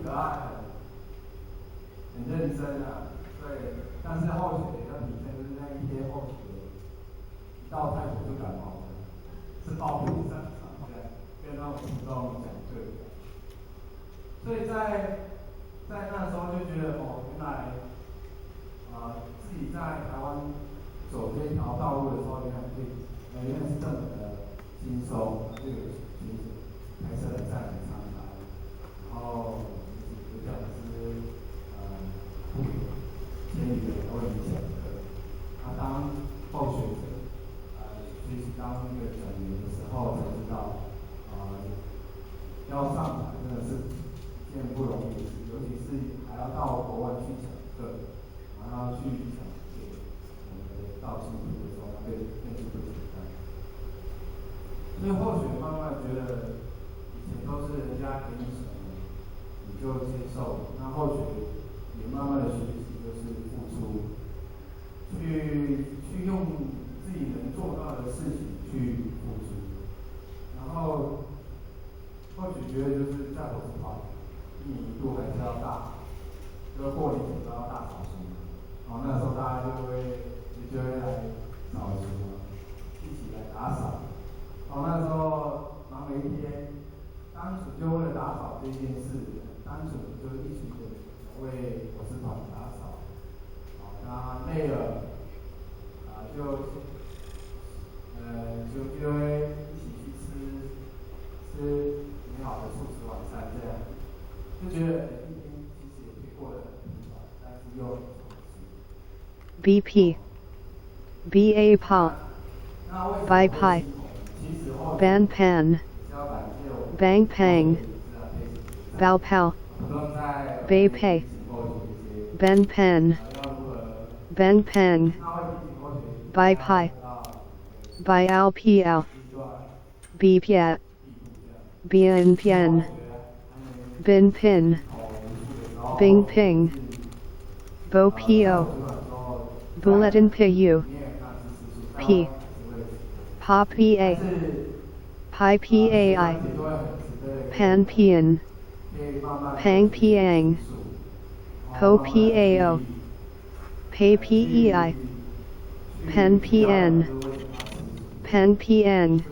可愛，很認真啊，對。但是後學要提升，就是那一天後學一到泰國就感冒了，是報復上場這樣，跟他們互動講對。所以在那時候就覺得哦，原來啊，自己在台灣走這條道路的時候，原來可以，原來是這麼的輕鬆，這個其實開車來載人上台，然後有講師不千里的來為你講課。他當後學者，學習當一個講員的時候，才知道要上台真的是一件不容易的事，尤其是還要到國外去講課，還要去講給我們的道信徒的時候，那更是不簡單。所以或許慢慢覺得，以前都是人家給你什麼，你就接受，那或許也慢慢的學習，就是付出，去用自己能做到的事情去付出，然後或許覺得就是在伙食團，一年一度還是要大，就是過年前都要大掃除，然後那個時候大家就會來掃除，一起來打掃。哦，那時候忙了一天，單純就為了打掃這件事，單純就是一群人為伙食團打掃。好，那累了，啊就會一起去吃美好的素食晚餐，這樣就覺得一天其實也可以過得很平凡，但是又很充實。 BP BA Pa Bai Pai Ban Pan Bang Pang Bao Pao Bei Pei Ben Pen Ben Peng Bai Pai Bai Al Piao B Pia Bian Pian Bin Pin Bing Ping Bo Pio Bulletin Pu P Pa Pa Pi Pai Pan Pian Pang Piang Po Pao Pei Pei Pen Pn Pen Pn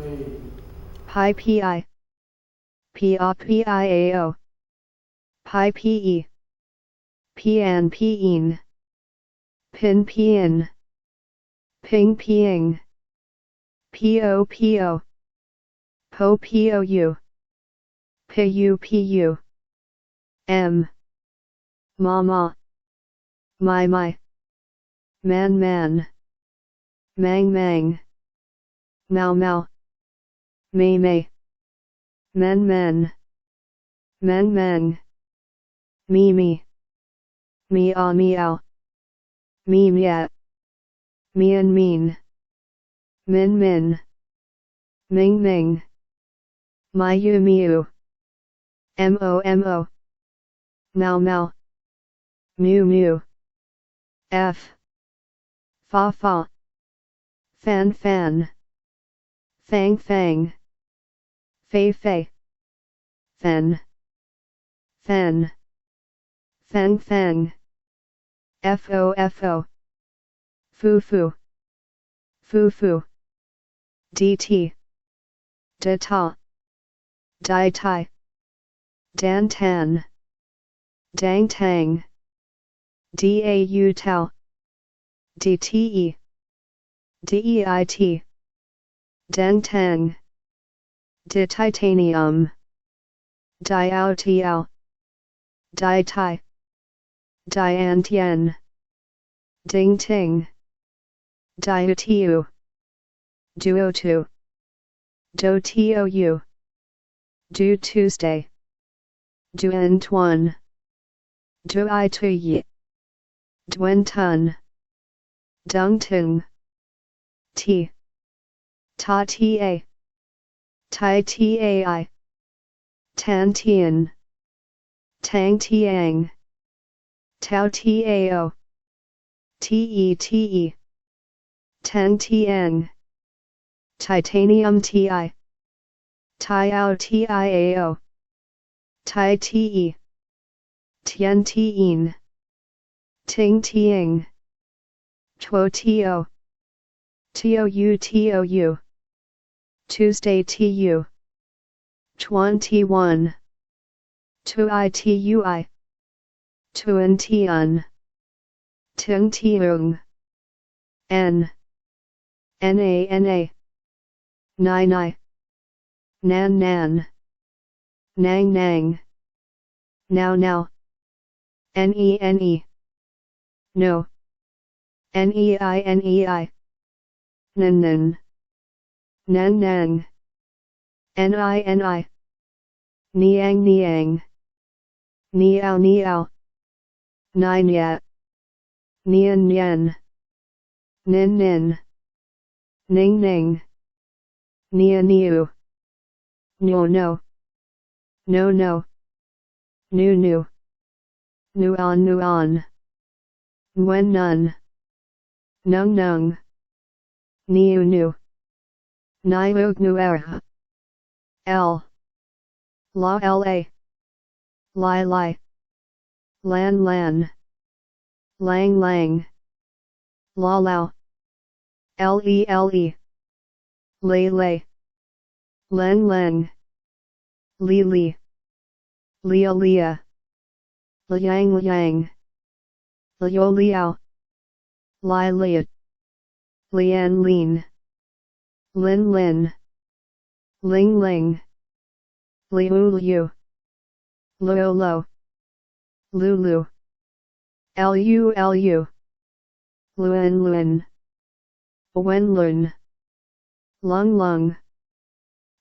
Pi Pi Pa Piao Pi Pe Pian Pien Pin Pien Ping Ping Po Po Po Pou Pu Pu M Mama My My Man Man Mang Mang Mao Mao Mei Mei Men Men Men Meng Mi Mi Mi Meow Mi Mia Mian Mean Min Min Ming Ming Miu Miu Mo Mo Mao Mao Mew Mew F Fa Fa Fan Fan Fang Fang Fei Fei Fen Fen Feng Feng Fo Fo Fu Fu Fu Fu DT De Ta Dai Tai Dan Tan Dang Tang Dau Tao DTE DEIT Deng Tang De Titanium Diao Tiao Dai Tai Dian Tien Ding Ting Diu Duo Tu Do Tou Do Tuesday Duen Tuan Du I Tu Yi Duen Tun Dung Tung T Ta Ta Tai Tai Tan Tien Tang Tiang Tao Tao Te Te Tang Tiang Titanium Ti Tai Ao Tiao Tai Te Tian Tiin. Ting Tiing. Tuo To. Tou Tou. Tuesday Tu. Chuan T1. Tui Tui. Tuan Tian. Ting Tiung. N. N A N A. Nai Nai. Nan Nan. Nang Nang. Now Now. N E N E. No. N E I N E I. Nan Nan. Nang Nang. N I N I. Niang Niang. Niao Niao. Nine Ya. Nian Nian. Nin Nin. Ning Ning. Nia Niu. No No. No No. Nu Nu. Nuan Nuan. Nguen Nun. Nung Nung. Niu Nu. Niu Nuer. L. La La. Lai Lai. Lan Lan. Lang Lang. La Lao. L E L E. Lay Lay. Leng Leng. Li Li. Lia Lia. Liang Liang. Liu Liao. Lai Li. Lian Lin. Lin Lin. Ling Ling. Liu Liu. Luo Lo. Lulu. Lu Lu. Luen Luen. Wen Lun. Lung Lung.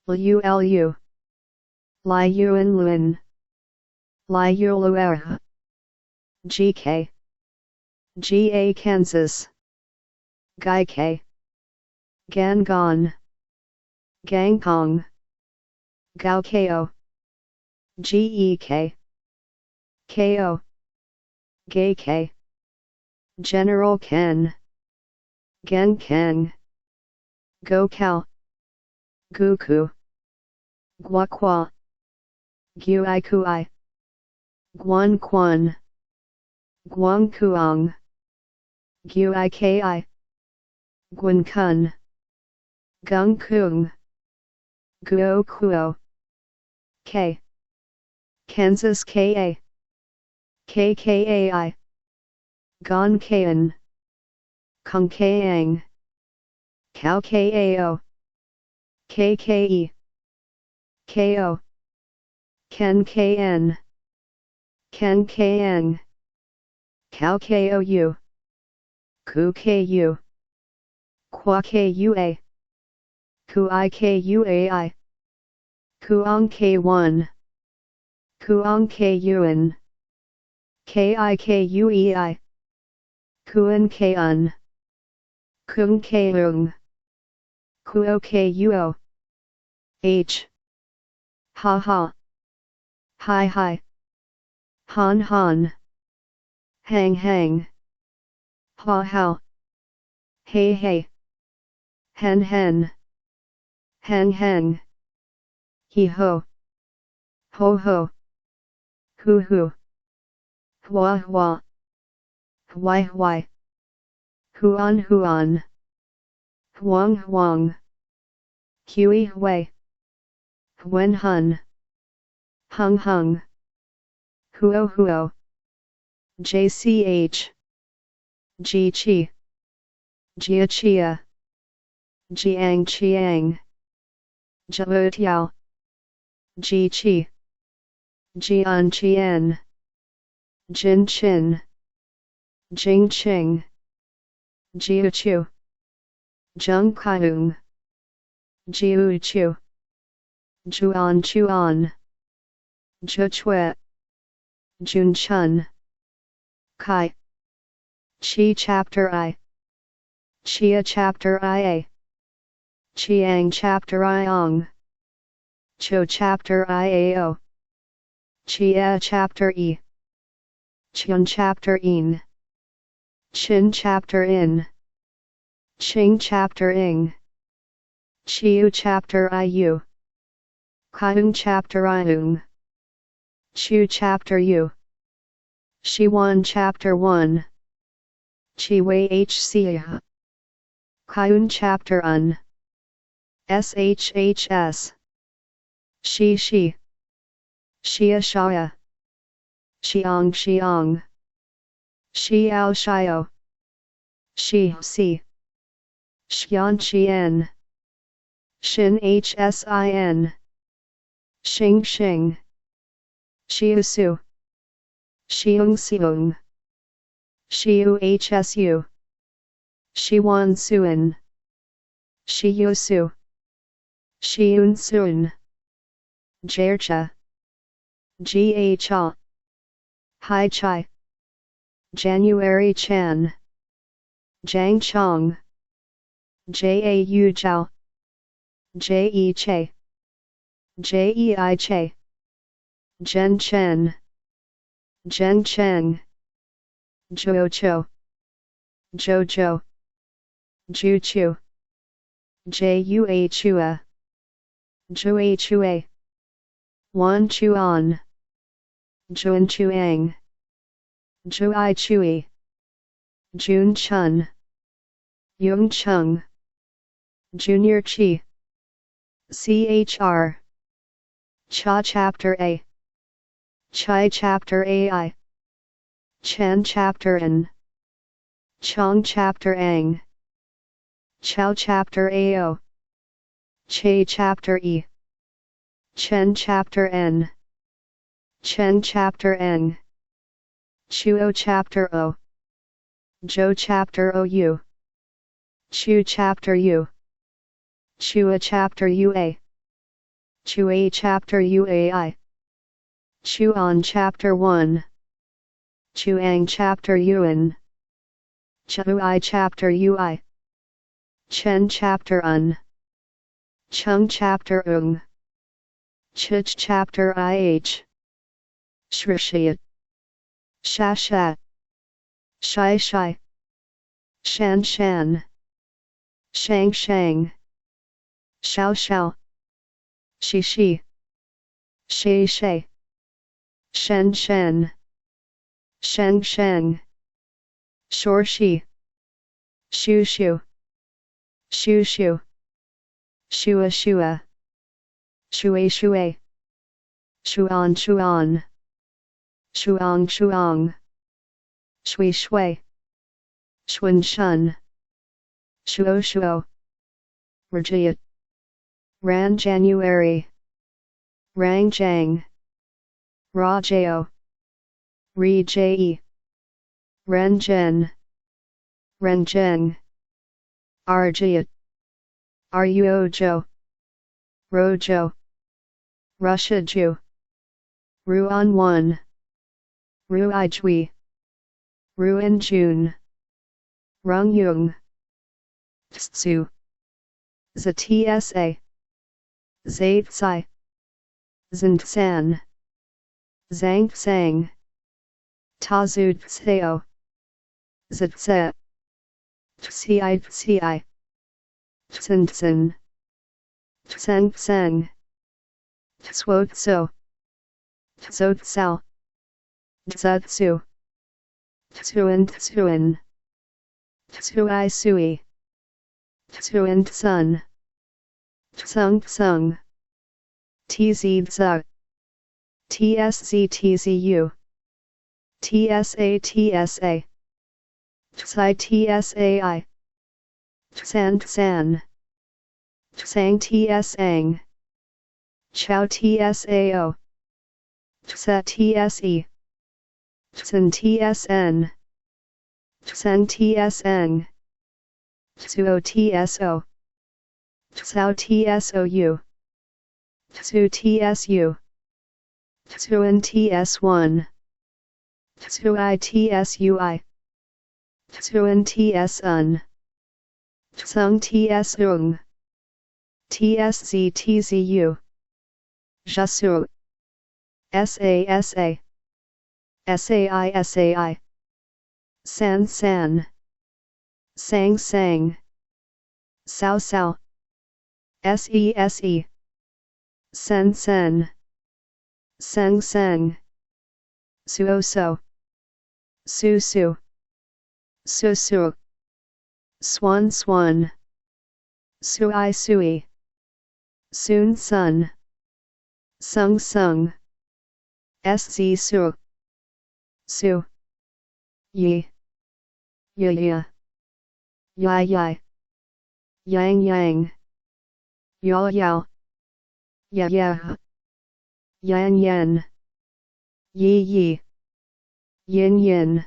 Liu Lu. Lai Yuen Luen. Lai Yu Luer. G K. G A Kansas. Guy K. Gan Gon. Gang Kong. Gao Ko. G E K. K O. Gay K. General Ken. Gen Ken. Go Cow. Guku. Gua Qua. Gui Kui. Guan Quan. Guang Kuang. Gui Ki. Guan Kun. Gung Kung. Guo Kuo. K. Kansas K A. K K A I. Gon Kan. Kong Kang. Kao K A O. K K E. K O. Ken K N. Ken K N. Kao K O U. Ku K U. Qua K U A. Ku I K U A I. Kuang K1. Kuang K U N. K I K U E I. Kuan K Un. Kung K Ung. Kuo K U O. H. Ha ha. Hi hi. Han han. Hang hang. Ha how. Hey hey. Hen hen. Heng heng. He ho. Ho ho. Hu hu. Hua hua. Huai huai. Huan huan. Huang huang. Hui hui. Huen hun. Hung hung. Huo huo. JCH. Ji chi. Jia chia. Jiang chiang. Jiu tiao. Ji chi. Jian qian. Jin chin. Jing ching. Jiu chu. Jung kyung. Jiu chu. Juan chuan. Ju chui. Jun chun. Kai. Chi chapter I. Chia chapter IA. Chiang chapter Iong. Cho chapter IAO. Chia chapter E. Chun chapter In. Chin chapter In. Ching chapter Ing. Chiu chapter IU. Kyung chapter Iung. Chu chapter U. Shiwan Chapter 1. Chi Wei Hc. Kyun Chapter Un. SHHS. Shi Shi. Shia Shaya. Xiang Xiang. Xiao Xiao. Shi Si. Xian Qian. Shin Hsin. Xing Xing. Xiu Su. Xiong Xiong. Xiu Hsu. Shiwan Suan. Shiyu Su. Shiun Sun. Jercha. Gha. Hai Chai. January Chan. Jiang Chong. Jau Jiao. Je Che. Jei Che. Zhen Chen. Zhen Cheng. Zhuo Cho. Jojo. Ju Chu. Jua Chua. Jue Chue. Wan Chuan. Juan Chuang. Juai Chui. Jun Chun. Yung Chung. Junior Chi. CHR. Cha Chapter A. Chai Chapter AI. Chan Chapter N. Chong Chapter Ang. Chow Chapter AO. Che Chapter E. Chen Chapter N. Chen Chapter N. Chuo Chapter O. Zhou Chapter OU. Chu Chapter U. Chua Chapter UA. Chua Chapter UAI. Chuan Chapter 1. Chuang Chapter Yuan. Chui Chapter UI. Chen Chapter Un. Chung Chapter Ung. Chich Chapter IH. Shrishia. Shasha. Shai Shai. Shan Shan. Shang Shang. Shao Shao. Shi Shi. Shay Shay. Shen Shen. Sheng Sheng. Shor Shi. Shu Shu. Shu Shu. Shua Shua. Shui Shui. Shuan Shuan. Shuang Shuang. Shui Shui. Shun Shun. Shuo Shuo. Rajia. Ran January. Rang Jang. Ra Jao. Ri Je. Ren Jen. Ren Jeng. Rjia. Ruo Jo. Rojo. Russia Jew. Ruan 1. Rui Jui. Ruan Jun. Rung Yung. Tsu. Ztsa. Zai Tsai. Zan. Zhang Sang. Tazu Tseo. Ztse. Tci Tci. Tsen Tsen. Tseng Tseng. Tsuo Tso. Tso Tsao. Tzu. Tsuan Tsuan. Tsui Sui. Tsuan Tsun. Tsung Tsung. TZ Z. TSZ TZU. TSA TSA. TSI TSAI. Tsan Tsan. Tsang Tsang. Chow Tsao. Tsa Tse. Tsen Tsn. Tsen Tsng. Tsuo Tso. Tsao Tsou. Tsu Tsu. Tsuan Ts1. Tsui Tsui. Tsuan Tsun. Tsung Tsung. TSZ TZU. Jasu. SASA. SAI SAI. San San. Sang Sang. Sao Sao. SESE. Sen Sen. Seng Seng. Suo So. Su su. Su su. Swan swan. Sui sui. Soon sun. Sung sung. Sz su. Su. Yi. Ya ya. Ya ya. Yang yang. Yao yao. Ya ya. Yan yan. Yi yi. Yin yin.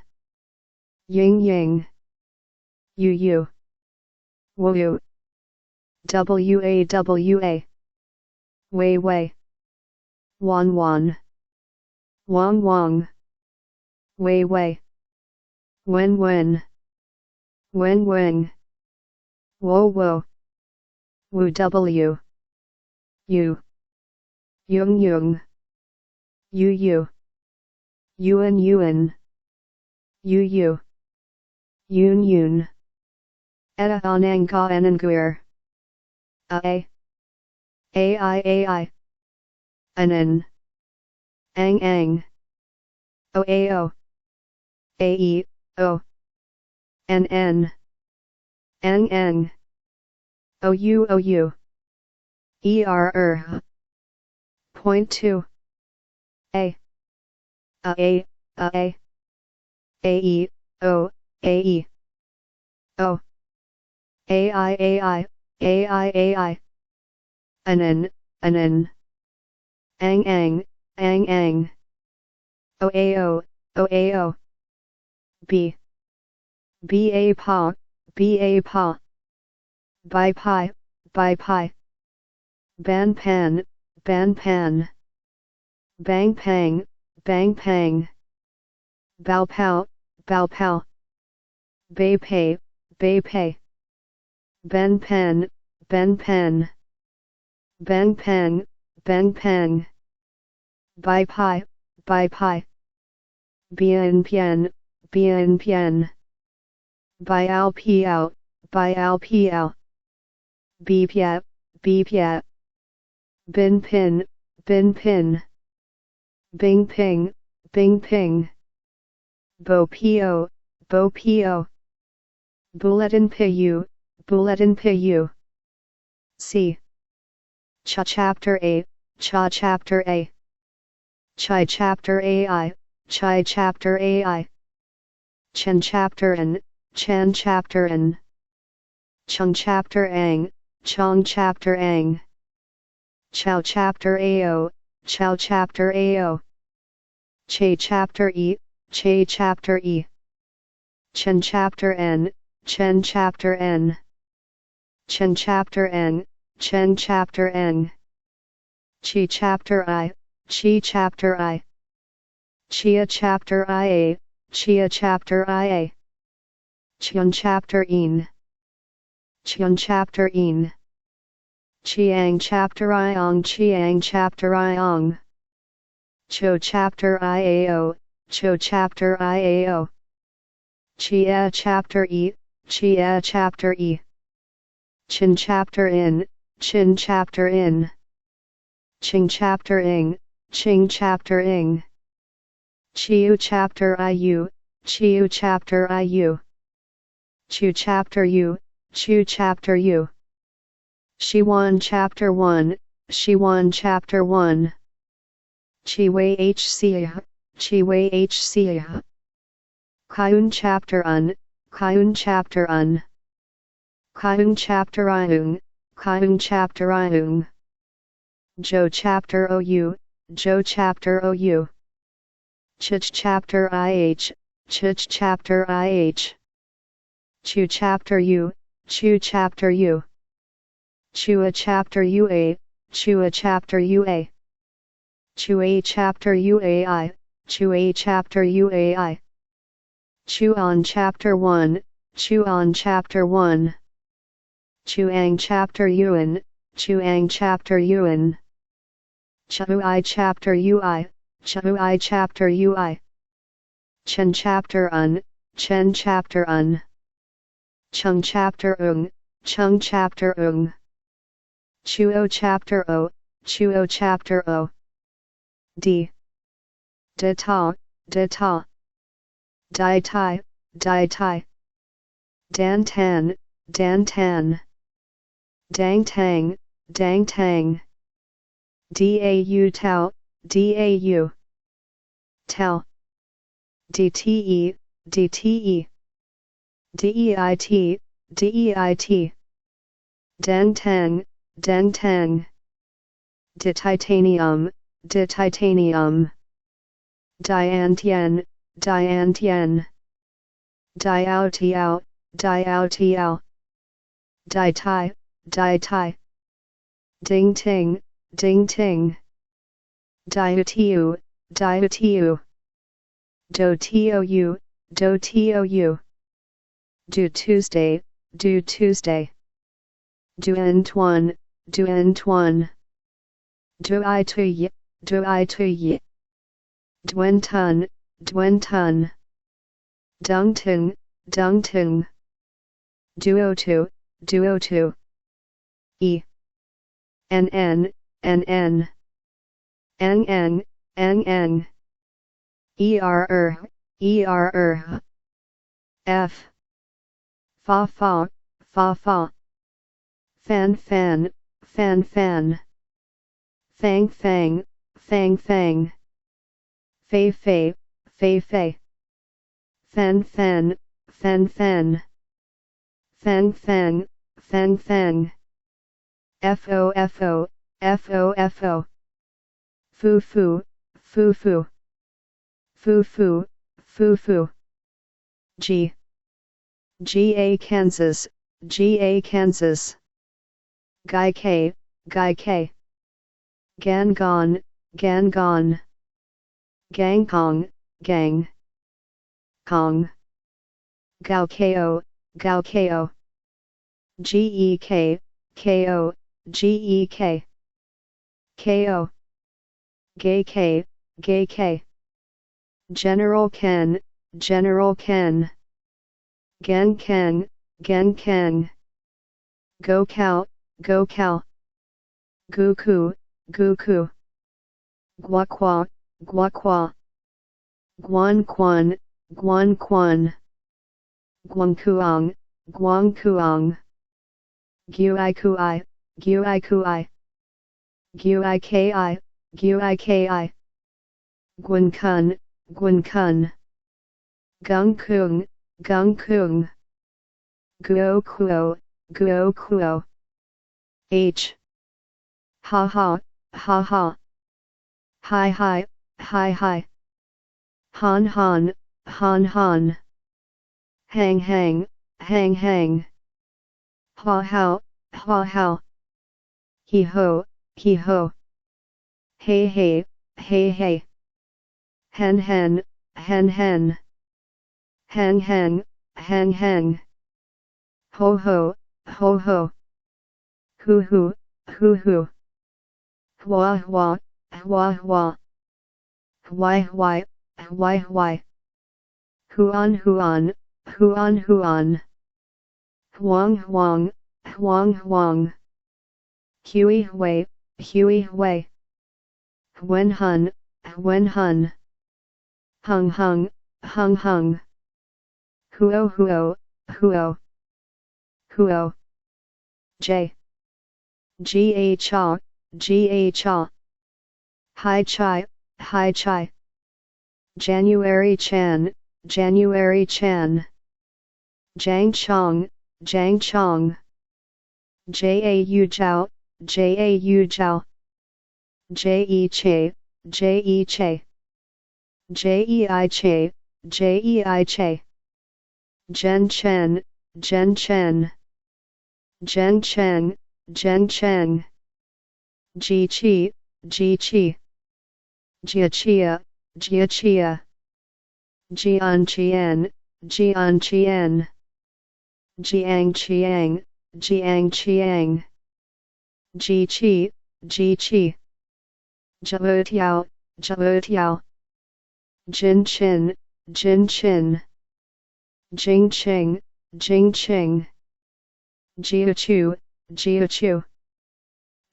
Ying ying. Yu yu. Wu. W A W A. Wei wei. Wan wan. Wang wang. Wei wei. Wen wen. Wen wen. Wo wo. Wu W. U. Yung yung. Yu yu. Yuan yuan. Yu yu. Yun yun. Eta anang ka enanguir. A. A I A I. Anan. Ang ang. O A O. A E, O. N N. N N. O U O U. E R R. Point 2. A. A A, A A. A E, O, A E. O. A I A I, A I A I. Anan, anan. Ang ang, ang ang. O A O, O A O. B. B A pa, B A pa. Bai pi, bai pi. Ban pan, ban pan. Bang pang, bang pang. Bao pao, bao pao. Bei pei, bei pei. Ben pen, ben pen. Bang pang, bang pang. Bai pi, bai pi. Bian pian, bian pian. Biao piao, biao piao. Bi pia, bi pia. Bin pin, bin pin. Bing ping, bing ping. Bo po, bo po. Bulletin pu, bulletin pu. C. Cha chapter A, cha chapter A. Chai chapter AI, chai chapter AI. Chen chapter N, Chan chapter N. Chung chapter Ang, Chong chapter Ang. Chow chapter AO, Chow chapter AO. Che chapter E, Che chapter E. Chen chapter N, Chen chapter N. Chen chapter N, Chen chapter N. Chi chapter I, Chi chapter I. Chia chapter IA, Chia chapter IA. Chian chapter In. Chian chapter In. Chiang chapter Iong, Chiang chapter Iong. Cho chapter IAO, Cho chapter IAO. Chia chapter E, Chia chapter E. Chin chapter In, Chin chapter In. Ching chapter Ing, Ching chapter Ing. Chiu chapter IU, Chiu chapter IU. Chu chapter U, Chu chapter U. Shiwan chapter 1, Shiwan chapter 1. Chi Wei HC, Chi Wei HC. Kyun chapter Un, Kyun chapter Un. Kyung chapter Iung, Kyung chapter Iung. Joe chapter OU, Joe chapter OU. Chich chapter IH, Chich chapter IH. Chu chapter U, Chu chapter U. Chua chapter UA, Chua chapter UA. Chua chapter UAI, Chua chapter UAI. Chuan chapter 1, Chuan chapter 1. Chuang chapter Yuan, Chuang chapter Yuan. Chui chapter UI, Chui chapter UI. Chen chapter Un, Chen chapter Un. Chung chapter Ung, Chung chapter Ung. Chuo chapter O, Chuo chapter O. D. De ta, de ta. Di tai, di tai. Dan tan, dan tan. Dang tang, dang tang. Dau tau, dau. Tau. Dte, dte. Deit, deit. Den tang, den tang. De titanium, de titanium. Dian tien, dian tien. Diao tiao, diao tiao. Di tai, di tai. Ding ting, ding ting. Diu tiu, diu tiu. Do tou, do tou. Do Tuesday, do Tuesday. Duan tuan, duan tuan. Do I tu y, do I tu y. Duen tun, duen tun. Dung tung, dung tung. Duo tu, duo tu. E. N N, N N. N N, N N. E R R, E R R. F. Fa fa, fa fa. Fan fan, fan fan. Fang fang, fang fang. Fei fei, fei fei. Fen fen, fen fen. Fang fang, fang fang. F O F O, F O F O. Fu fu, fu fu. Fu fu, fu fu. G. G A Kansas, G A Kansas. Guy K, Guy K. Gan Gon, Gan Gon. Gang Kong, Gang. Kong. Gao Ko, Gao Ko. G E K, K O, G E K. K O. Gay K, Gay K. General Ken, General Ken. Gen Ken, Gen Ken. Go Cow, Go Cow. Gu Ku, Gu Ku. Gua Qua, Gua Qua. Guan Quan, Guan Quan. Guang Kuang, Guang Kuang. Gui Kui, Gui Kui. Gui Ki, Gui Ki. Guan Kun, Guan Kun. Gung Kung, Gung Kung. Guo Kuo, Guo Kuo. H. Ha ha, ha ha. Hi hi, hi hi. Han han, han han. Hang hang, hang hang. Ha how, ha how. He ho, he ho. Hey hey, hey hey. Hen hen, hen hen. Hang hang, hang hang. Ho ho, ho ho. Hu hu, hu hu. Hua hua, hua hua. Huai huai, huai huai. Huan huan, huan huan. Huang huang, huang huang. Hui hui, hui hui. Huen hun, huen hun. Hung hung, hung hung. Huo huo, huo. Huo. J. G H A, G H A. Hi chai, hi chai. January Chan, January Chan. Jang Chong, Jang Chong. J A U Jiao, J A U Jiao. J E Che, J E Che. J E I Che, J E I Che. Jen Chen, Jen Chen. Jen Cheng, Jen Cheng. Ji Chi, Ji Chi. Jia Chia, Jia Chia. Jian Qian, Jian Qian. Jiang Qiang, Jiang Qiang. Ji Qi, Ji Qi. Zhou Tiao, Zhou Tiao. Jin Chin, Jin Chin. Jing Ching, Jing Ching. Jiu Chu, Jiu Chu.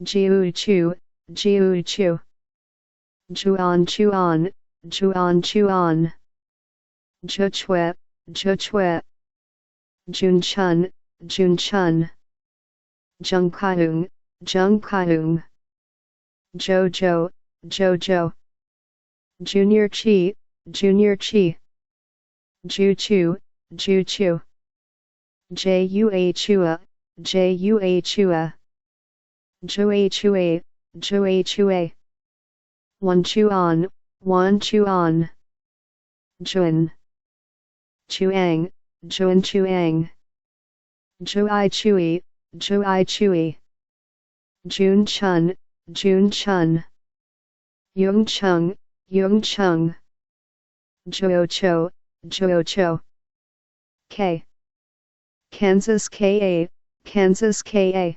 Jiu Chu, Jiu Chu. Juan Chuan, Juan Chuan. Juchue, Juchue. Junchun, Junchun. Jungkyung, Jungkyung. Jojo, Jojo. Junior Chi, Junior Chi. Ju Chu, Ju Chu. Jua Chua, Jua Chua. Jue Chue, Jue Chue. Wan Chuan, Wan Chuan. Jun. Chuang, Jun Chuang. Jui Chui, Jui Chui. Jun Chun, Jun Chun. Yung Chung, Yung Chung. Joyo Cho, Joyo Cho. K. Kansas KA, Kansas KA.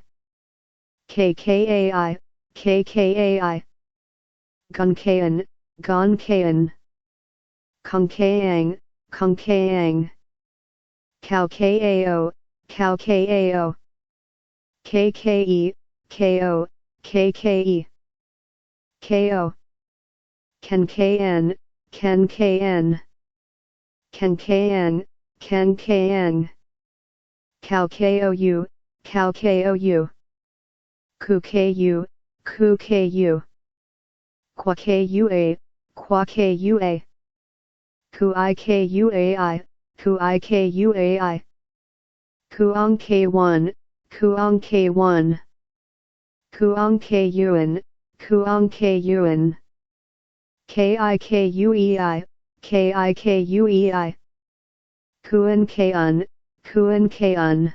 KKAI, KKAI. Gun Kayan, Gon Kayan. Kung Kang, Kung Kang. Cow KAO, Cow KAO. KKE, KO, KKE. KO. Ken KN, Ken KN. Ken KN, Ken KN. Cow KOU, Cow KOU. Ku KU, Ku KU. Qua KUA, Qua KUA. Ku IKUAI, Ku IKUAI. Kuang K1, Kuang K1. Kuang K Yuan, Kuang K Yuan. KIKUEI, KIKUEI. Kuan Kun, Kuan Kun.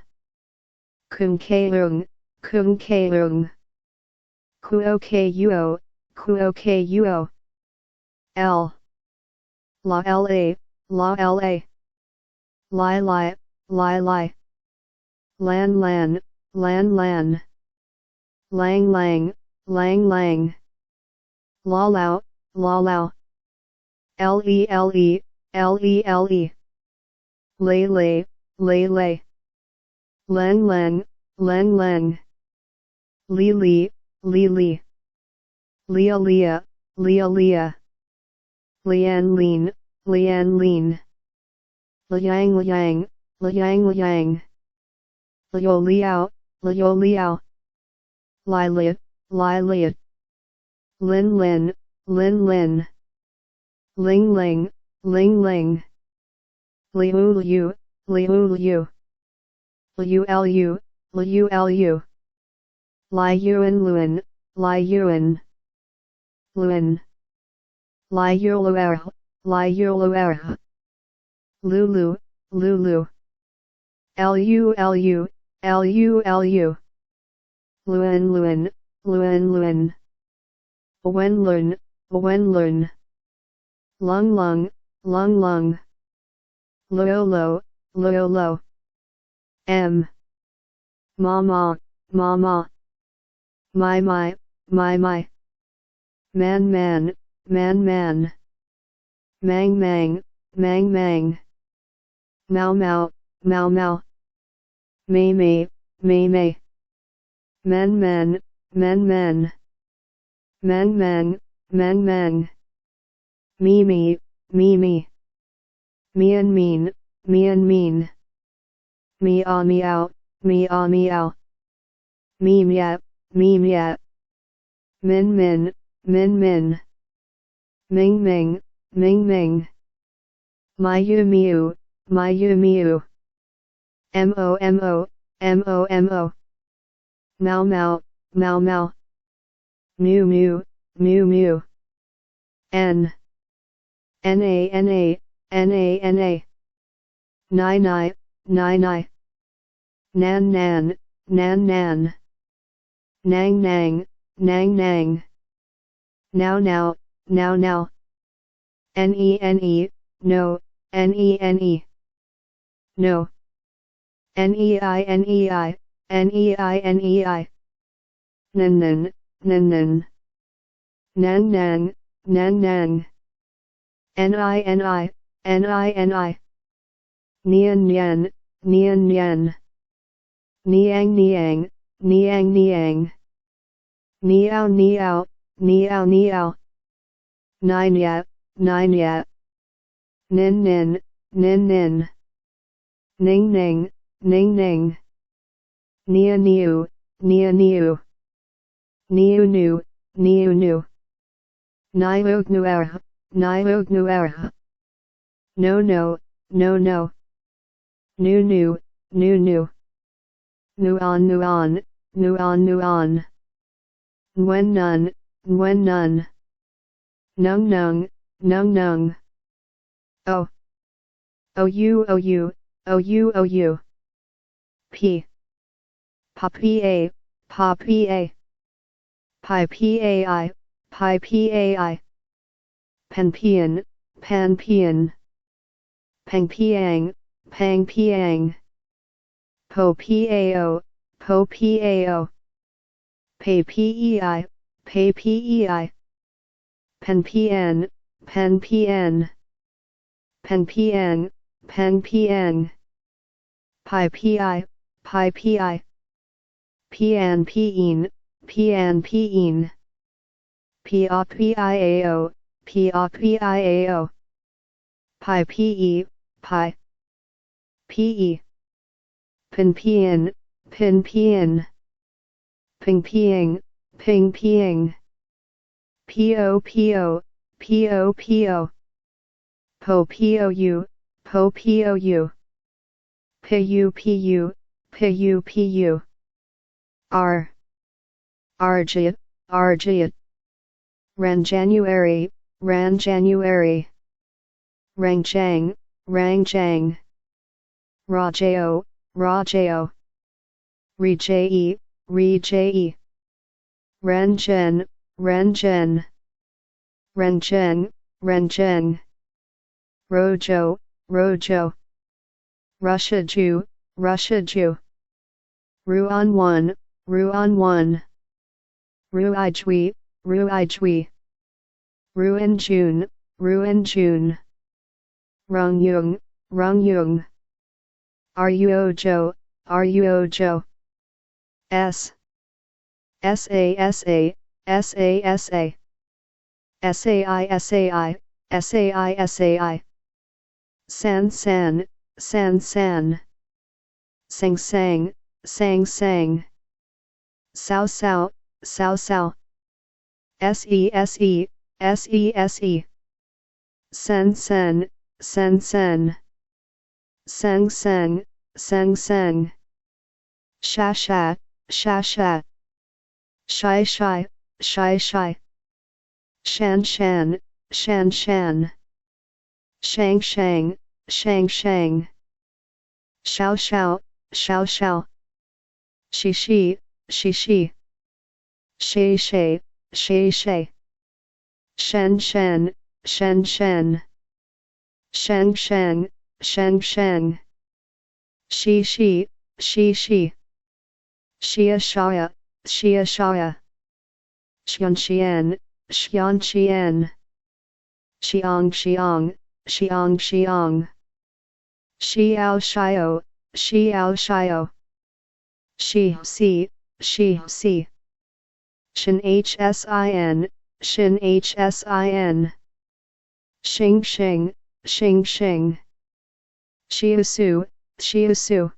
Kung K-lung, Kung K-lung. Kuo Kuo, Kuo Kuo. L. La La, La La. Lai Lai, Lai Lai. Lan Lan, Lan Lan. Lang Lang, Lang Lang. La Lao, La Lao. L E L E, L E L E. Lay Lay, Lay Lay. Leng Leng, Leng Leng. Li Li, Li Li. Lia Lia, Lia Lia. Lian Lin, Lian Lin. Liang Liang, Liang Liang. Liu Liao, Liu Liao. Lai Li, Lai Li. Lin Lin, Lin Lin. Ling Ling, Ling Ling. Liu Liu, Liu Liu. Liu Lu, Liu Lu. Lai Yuan Luan, Lai Yuan. Luan. Lai Yuluer, Lai Yuluer. Lulu, Lulu. Lu Lu, Lu Lu. Luan Luan, Luan Luan. Wen Lun, Wen Lun. Lung Lung, Lung Lung. Luo Lo, Luo Lo. M. Ma Ma, Ma Ma. My My, My My. Man Man, Man Man. Mang Mang, Mang Mang. Mao Mao, Mao Mao. Mei Mei, Mei Mei. Men Men, Men Men. Meng Meng, Meng Meng. Me Me, Me Me. Mian Mean, Mian Mean. Meow meow, meow meow. Me mia, me mia. Min min, min min. Ming ming, ming ming. Miu miu, miu miu. Mo mo, mo mo. Mao mao, mao mao. Mew mew, mew mew. N. N A N A, N A N A. Nai nai, nai nai. Nan nan, nan nan. Nang nang, nang nang. Now now, now now. N E N E, no, N E N E. No. N E I N E I, N E I N E I. Nan nan, nan nan. Nang nang, nang nang. N I N I, N I N I. Nian nian, nian nian. Niang niang, niang niang. Meow meow, meow meow. Nine ya, nine ya. Nin nin, nin nin. Ning ning, ning ning. Nia niu, nia niu. Niu nu, niu nu. Niu nuer, niu nuer. No no, no no. Nu nu, nu nu. Nuan nuan, nuan nuan. Nguen nun, nguen nun. Nung nung, nung nung. O. O U O U, O U O U. P. Pa P A, Pa P A. Pi P A I, Pi P A I. Pen pian, pan pian. Peng piang, pang piang. Po P A O, Po P A O. Pei P E I, Pei P E I. Pen P N, Pen P N. Pen P N, Pen P N. Pi P I, Pi P I. P N P N, P N P N. P A P I A O, P A P I A O. Pi P E, Pi. P E. Pin P N, Pin P N. Ping Ping, Ping Ping. P O P O, P O P O. Po P O U, Po P O U. P U P U, P U P U. R. R J, R J. Ran January, Ran January. Rang Chang, Rang Chang. Ra J O, Ra J O. Re J E, Re J E. Ren Chen, Ren Chen. Ren Cheng, Ren Cheng. Rojo, Rojo. Russia Jew, Russia Jew. Ruan 1, Ruan 1. Ruijui, Ruijui. Ruan June, Ruan June. Rung Yung, Rung Yung. Ruo Jo, Ruo Jo. S. S A S A, S A S A. S A I S A I, S A I S A I. San San, San San. Sang Sang, Sang Sang. Sao Sao, Sao Sao. S E S E, S E S E. Sen Sen, Sen Sen. Seng Seng, Seng Seng. Sha Sha, Sha Sha. Shy Shy, Shy Shy. Shan Shan, Shan Shan. Shang Shang, Shang Shang. Xiao Xiao, Xiao Xiao. Shi Shi, Shi Shi. Shay Shay, Shay Shay. Shen Shen, Shen Shen. Sheng Sheng, Sheng Sheng. Shi Shi, Shi Shi. Xia Shia, Xia Shia. Xian Xian, Xian Xian. Xiang Xiang, Xiang Xiang. Xiao Xiao, Xiao Xiao. Xi Si, Xi Si. Shin Hsin, Shin Hsin. Xing Xing, Xing Xing. Xiu Su, Xiu Su.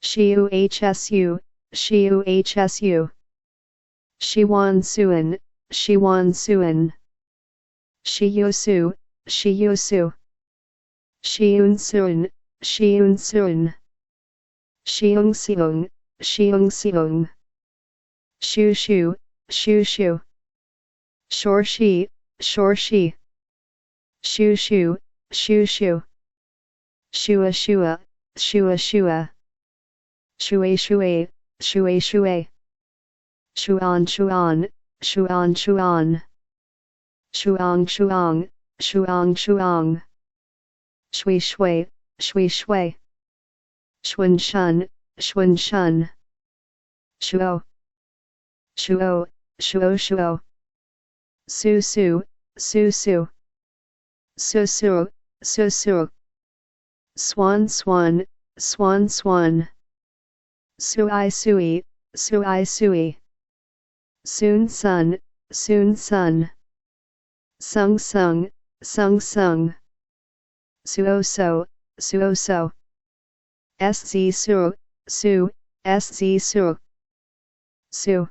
Xiu Hsu, Xiu Hsu. Shiwan Suan, Shiwan Suan. Shiyu Su, Shiyu Su. Shiun Sun, Shiun Sun. Xiong Xiong, Xiong Xiong. Shu Shu, Shu Shu. Shor Shi, Shor Shi. Shu Shu, Shu Shu. Shua Shua, Shua Shua. Shui Shui, Shui Shui. Shuan Shuan, Shuan Shuan. Shuang Shuang, Shuang Shuang. Shui Shui, Shui Shui. Shun Shun, Shun Shun. Shuo. Shuo, Shuo Shuo. Su Su, Su Su. Su Su, Su Su. Swan Swan, Swan Swan. Sui Sui, Sui Sui. Soon Sun, Soon Sun. Sung Sung, Sung Sung. Suo so, suo so. Sz su, su, sz su. Su.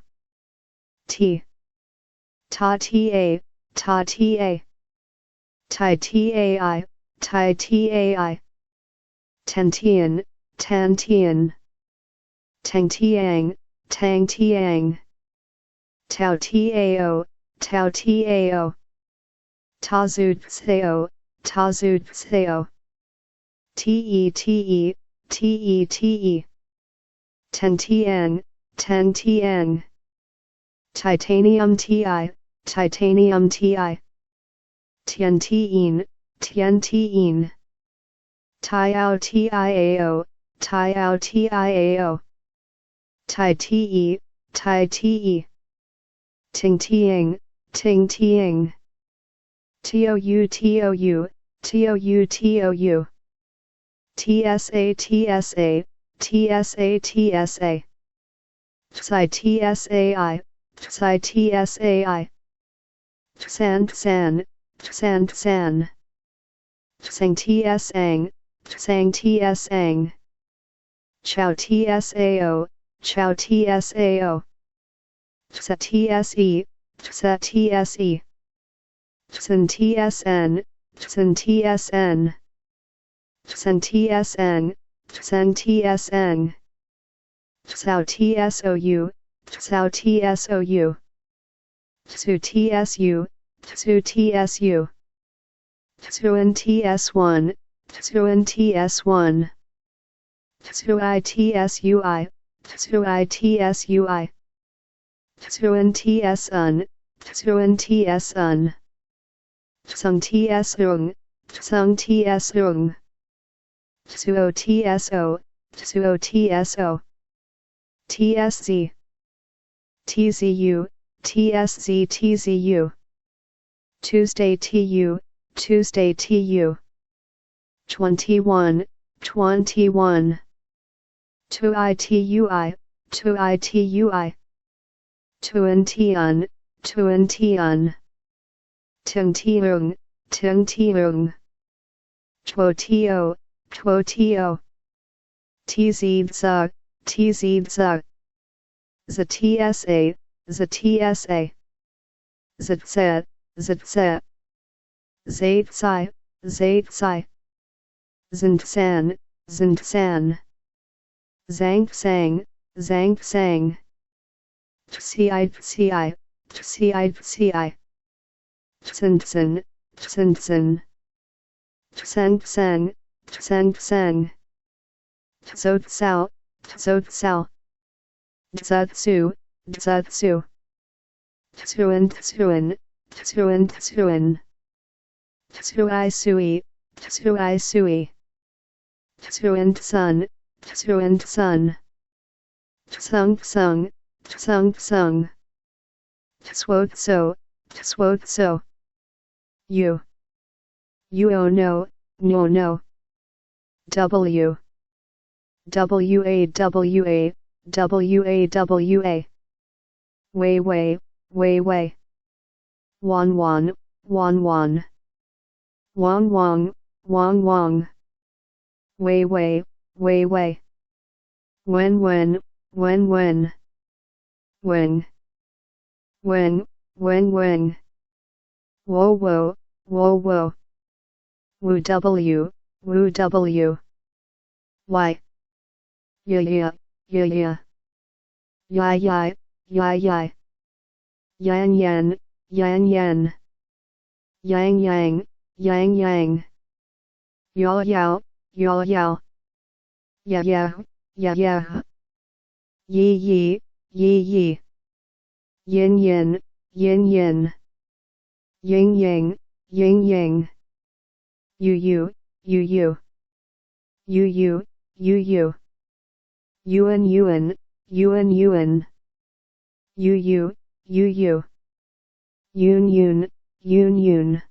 T. Ta ta, ta ta. Tai tai, tai tai. Tentian, tan tian. Tang tiang, tang tiang. Tao tao, tao tao. Ta zu tsao, ta zu tsao. Te te, te te. Ten tien, ten tien. Titanium ti, titanium ti. Tien tien, tien tien. Tiao tiao, tiao tiao. Tai te, tai te. Ting tiing, ting tiing. Tou tou, tou tou. Tsa tsa, tsa tsa. Tsai tsai, tsai tsai. Tsan tsan, tsan tsan. Tsang tsang, tsang tsang. Chow tsao, chow tsao. Tsa tse, tsa tse. Tsan tsn, tsan tsn. Tsan tsn, tsan tsn. Tsao tsou, tsao tsou. Tsu tsu, tsu tsu. Tsuan ts1, tsuan ts1. Tsui tsui, tsui tsui. Tsuan tsun, tsuan tsun. Tsung tsung, tsung tsung. Tsuo tso, tsuo tso. Tsz. Tzu, tsz tzu. Tuesday tu, Tuesday tu. 21, 21. Tui tui, tui tui. Tuan tian, tuan tian. Tung tiung, tung tiung. Chuo to, chuo to. Tz z, tz z. Z tsa, z tsa. Z z, z z. Z tsai, z tsai. Zin san, zin san. Zhang sang, zhang sang. Ci ci, ci ci. Tsen tsen, tsen tsen. Tsen tseng, tsen tseng. Tso tsao, tso tsao. Tzu tsu, tzu tsu. Tsuan tsuan, tsuan tsuan. Tsui sui, tsui sui. Tsuan tsun, tsuan tsun. Tsung tsung, tsung tsung. Tsuo tso, tsuo tso. U. U o no, no no. W. W A W A, W A W A. Wei wei, wei wei. Wan wan, wan wan. Wang wang, wang wang. Wei wei, wei wei. Wen wen, wen wen. Wen. Wen, wen wen. Wo wo, wo wo. Wu w, wu w. Y. Y y, y y. Y y, y y. Yang yan, yang yan. Yang yang, yang yang. Yao yao, yao yao. Yeah yeah, yeah yeah. Yi yi, yi yi. Yin yin, yin yin. Ying ying, ying ying. Yu yu, yu yu. Yu yu, yu yu. Yuan yuan, yuan yuan. Yu yu, yu yu. Yun yun, yun yun.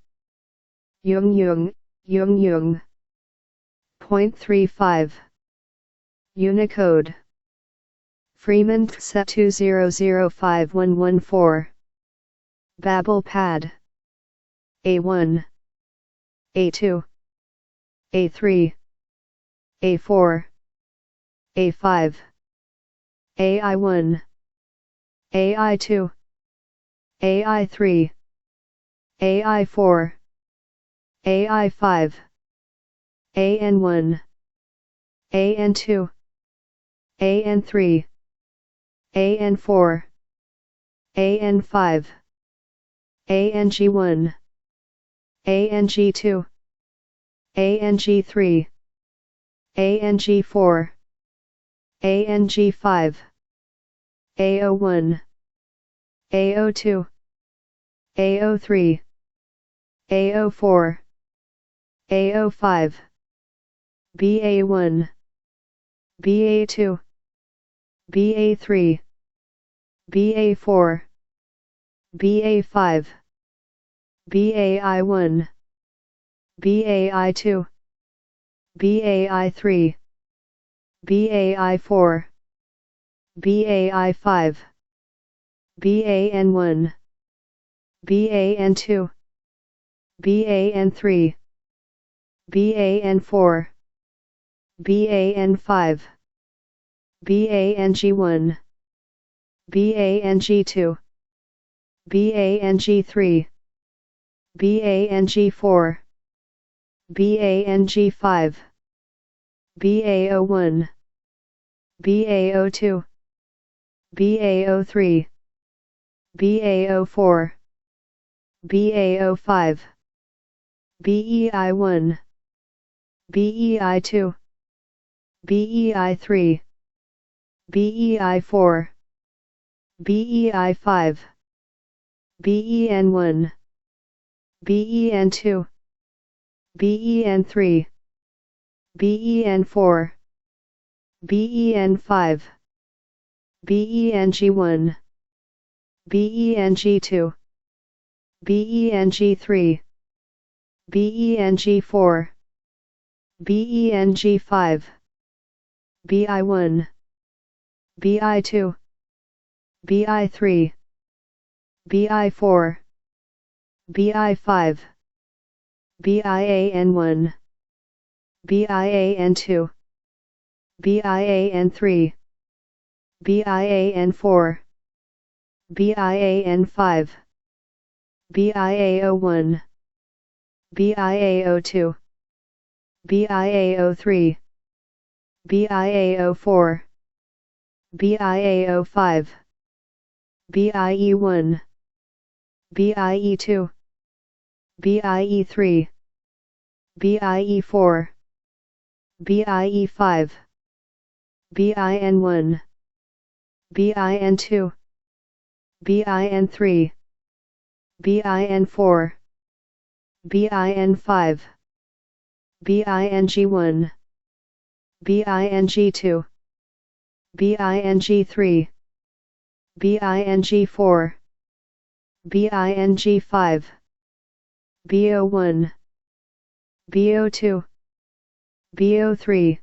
Yung yung, yung yung. 0.35. Unicode. Freeman set 2005114. Babel Pad. A1. A2. A3, A4, A5, AI1, AI2, AI3, AI4, AI5, AN1, AN2, AN3, AN4, AN5, ANG1, ANG2, ANG3, ANG4, ANG5, AO1, AO2, AO3, AO4, AO5, BA1, BA2, BA3, BA4, BA5, BAI1, BAI2, BAI3, BAI4, BAI5, BAN1, BAN2, BAN3, BAN4, BAN5, BANG1, BANG2, BANG3, BANG4, BANG5, BAO1, BAO2, BAO3, BAO4, BAO5, BEI1, BEI2, BEI3, BEI4, BEI5, BEN1, BEN2, BEN3, BEN4, BEN5, BENG1, BENG2, BENG3, BENG4, BENG5, BI1, BI2, BI3, BI4, BI5, BIAN1, BIAN2, BIAN3, BIAN4, BIAN5, BIAO1, BIAO2, BIAO3, BIAO4, BIAO5, BIE1, BIE2, BIE3, BIE4, BIE5, BIN1, BIN2, BIN3, BIN4, BIN5, BING1, BING2, BING3, BING4, BING5, BO1, BO2, BO3,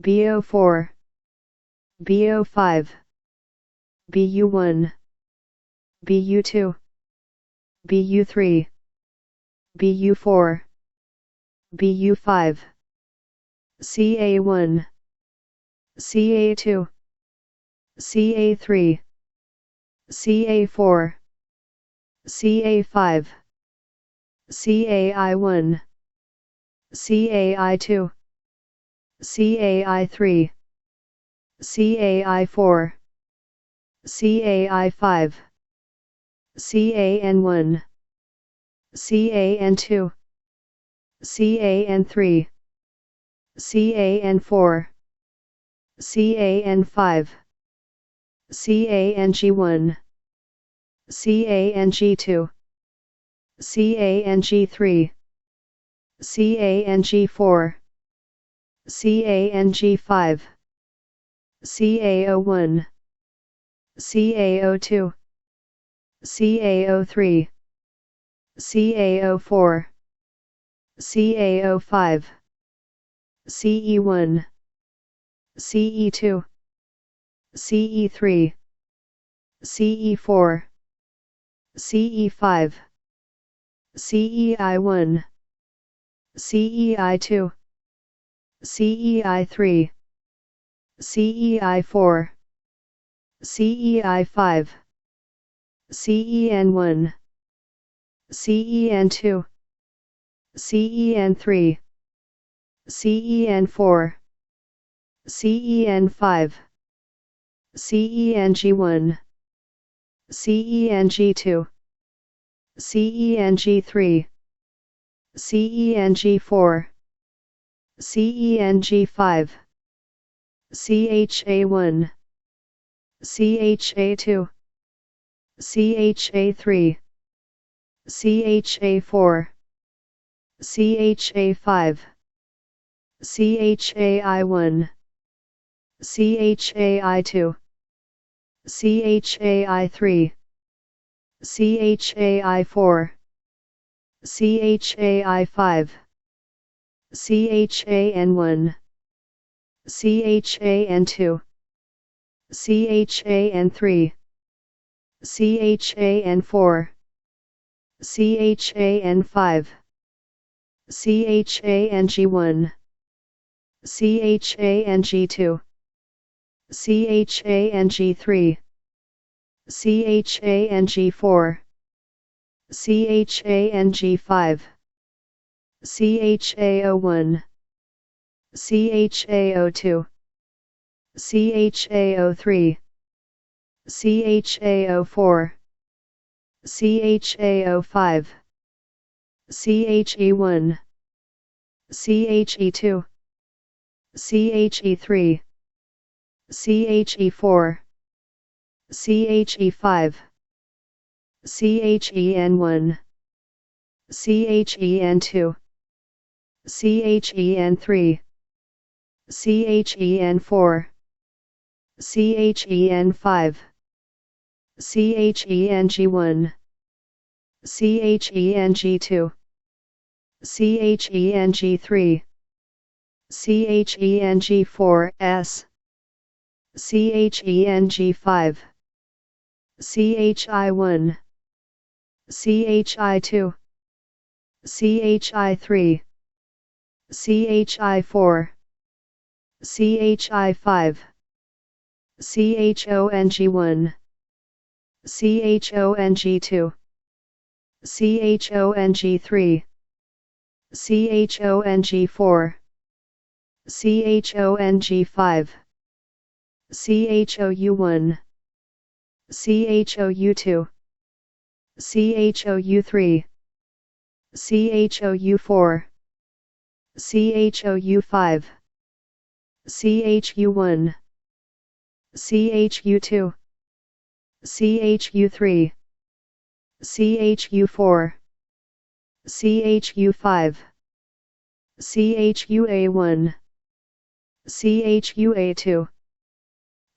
BO4, BO5, BU1, BU2, BU3, BU4, BU5, CA1, CA2, CA3, CA4, CA5, CAI1, CAI2, CAI3, CAI4, CAI5, CAN1, CAN2, CAN3, CAN4, CAN5, CANG1, CANG2, CANG3, CANG4, CANG5, CAO1, CAO2, CAO3, CAO4, CAO5, CE1, CE2, CE3, CE4, CE5, CEI1, CEI2, CEI3, CEI4, CEI5, CEN1, CEN2, CEN3, CEN4, CEN5, CENG1, CENG2, CENG3, CENG4, CENG5, CHA1, CHA2, CHA3, CHA4, CHA5, CHAI1, CHAI2, CHAI3, CHAI4, CHAI5, CHAN1, CHAN2, CHAN3, CHAN4, CHAN5, CHANG1, CHANG2, CHANG3, CHANG4, CHANG5, CHAO1, CHAO2, CHAO3, CHAO4, CHAO5, CHE1, CHE2, CHE3, CHE4, CHE5, CHEN1, CHEN2, CHEN3, CHEN4, CHEN5, CHENG1, CHENG2, CHENG3, CHENG4 S, CHENG5, CHI1, CHI2, CHI3, CHI4, CHI5, CHONG1, CHONG2, CHONG3, CHONG4, CHONG5, CHOU1, CHOU2, CHOU3, CHOU4, CHOU5, CHU1, CHU2, CHU3, CHU4, CHU5, CHUA1, CHUA2,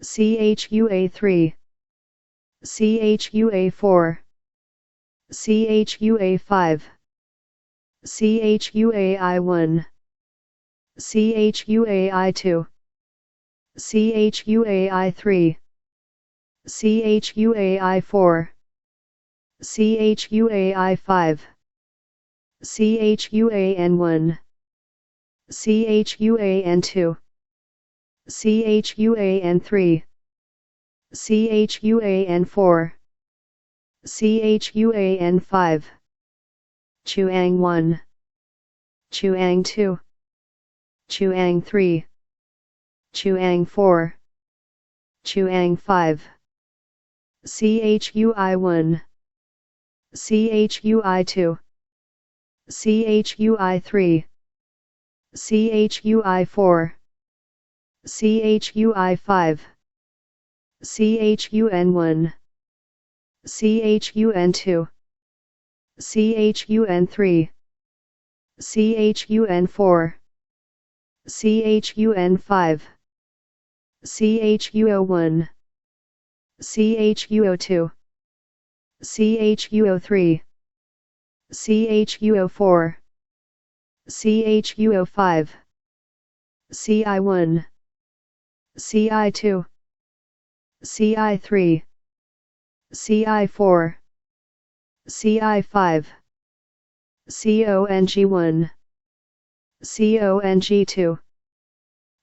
CHUA3, CHUA4, CHUA5, CHUAI1, CHUAI2, CHUAI3, CHUAI4, CHUAI5, CHUAN1, CHUAN2, CHUAN3, CHUAN4, CHUAN5, Chuang 1, Chuang 2, Chuang 3, Chuang 4, Chuang 5, CHUI1, CHUI2, CHUI3, CHUI4, CHUI5, CHUN1, CHUN2, CHUN3, CHUN4, CHUN5, CHUO1, CHUO2, CHUO3, CHUO4, CHUO5, CI1, CI2, CI3, CI4, CI5, CONG1, CONG2,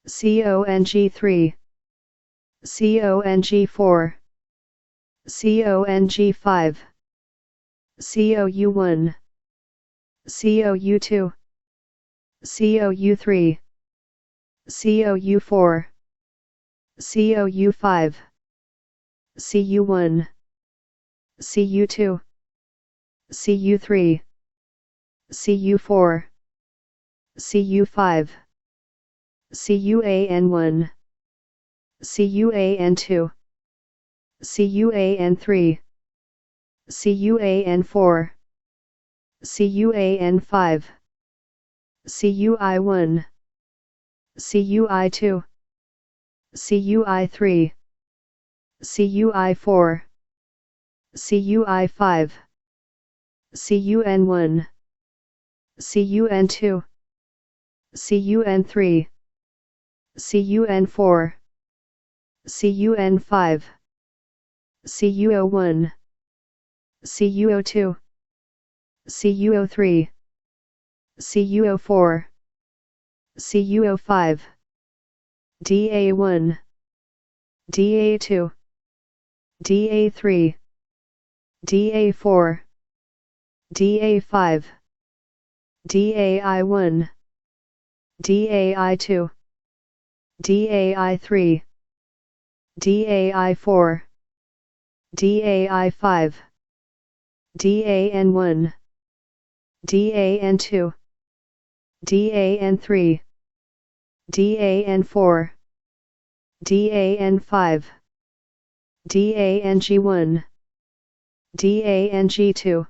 CONG3, CONG4, CONG5, COU1, COU2, COU3, COU4, COU5, CU1, CU2, CU3, CU4, CU5, CUAN1, CUAN2, CUAN3, CUAN4, CUAN5, CUI1, CUI2, CUI3, CUI4, CUI5, CUN1, CUN2, CUN3, CUN4, CUN5, CUO1, CUO2, CUO3, CUO4, CUO5, DA1, DA2, DA3, DA4, DA5, DAI1, DAI2, DAI3, DAI4, DAI5, DAN1, DAN2, DAN3, DAN4, DAN5, DANG1, DANG2,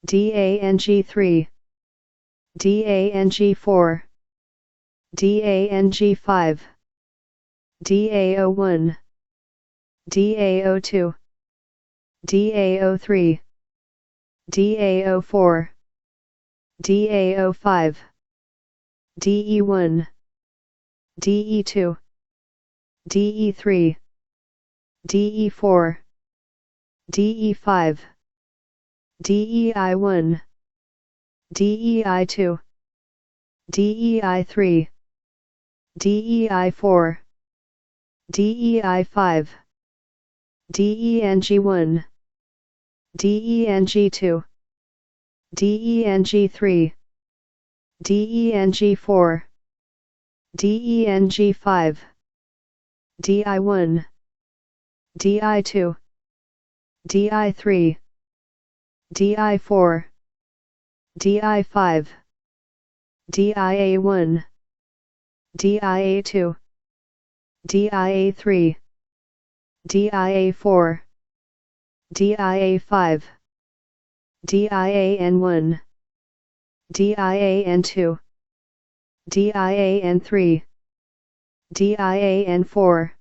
DANG3, DANG4, DANG5, DAO1, DAO2, DAO3, DAO4, DAO5, DE1, DE2, DE3, DE4, DE5, DEI1, DEI2, DEI3, DEI4, DEI5, DENG1, DENG2, DENG3, DENG4, DENG5, DI1, DI2, DI3, DI4, DI5, DIA1, DIA2, DIA3, DIA4, DIA5, DIAN1, DIAN2, DIAN3, DIAN4,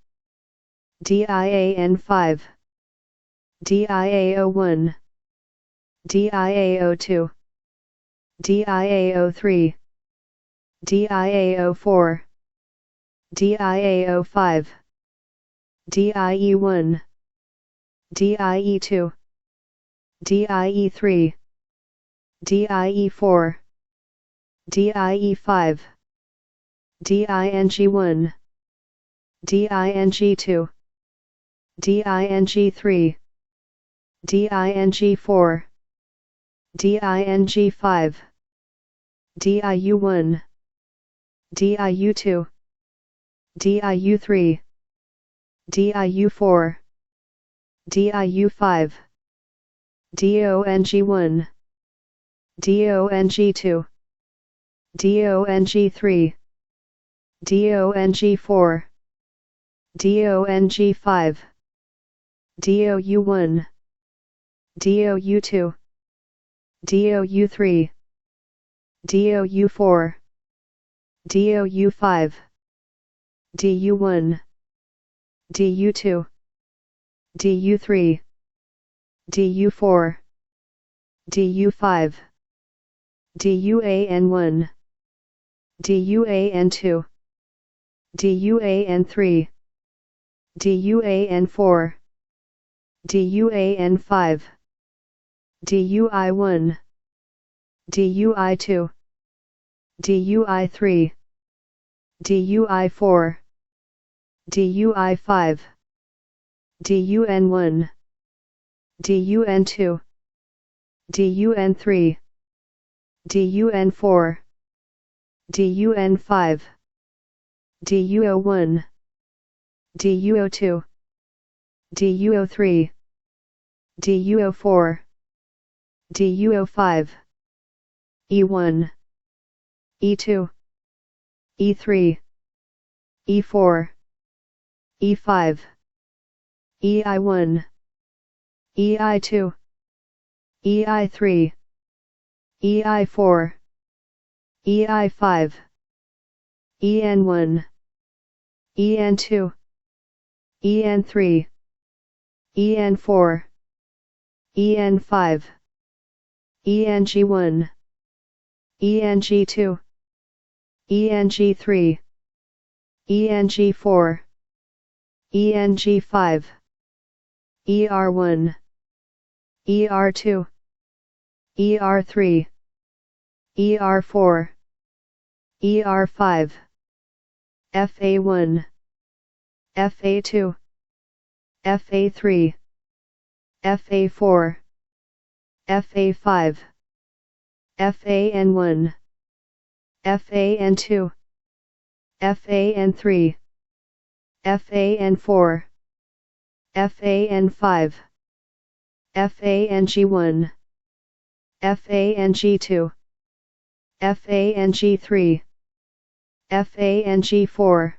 DIAN5, DIAO1, DIAO2, DIAO3, DIAO4, DIAO5, DIE1, DIE2, DIE3, DIE4, DIE5, DING1, DING2, DING3, DING4, DING5, DIU1, DIU2, DIU3, DIU4, DIU5, DONG1, DONG2, DONG3, DONG4, DONG5, DOU1, DOU2, DOU3, DOU4, DOU5, DU1, DU2, DU3, DU4, DU5, DUAN1, DUAN2, DUAN3, DUAN4, DUAN5, DUI1, DUI2, DUI 3, DUI 4, DUI 5, DUN 1, DUN 2, DUN 3, DUN 4, DUN 5, DUO 1, DUO 2, DUO 3, DUO 4, DUO 5, E1, E2, E3, E4, E5, EI1, EI2, EI3, EI4, EI5, EN1, EN2, EN3, EN4, EN5, ENG1, ENG2, ENG3, ENG4, ENG5, ER1, ER2, ER3, ER4, ER5, FA1, FA2, FA3, FA4, FA5, FAN1, FAN2, FAN3, FAN4, FAN5, FANG1, FANG2, FANG3, FANG4,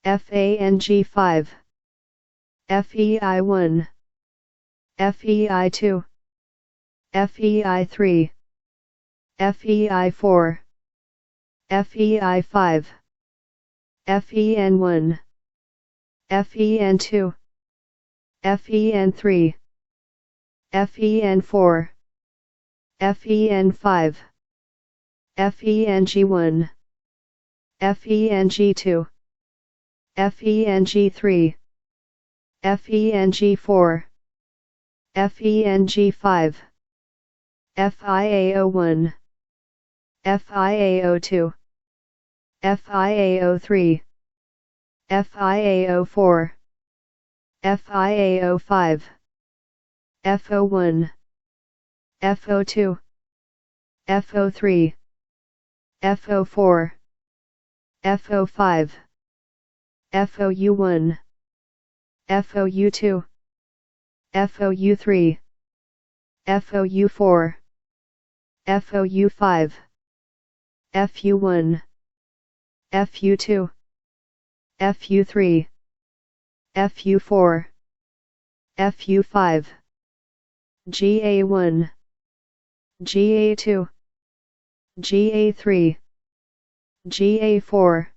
FANG5, FEI1, FEI2, FEI3, FEI4, FEI5, FEN1, FEN2, FEN3, FEN4, FEN5, FENG1, FENG2, FENG3, FENG4, FENG5, FIAO1, FIAO2, FIAO3, FIAO4, FIAO5, FO1, FO2, FO3, FO4, FO5, FOU1, FOU2, FOU3, FOU4, FOU5, FU1, FU2, FU3, FU4, FU5, GA1, GA2, GA3, GA4,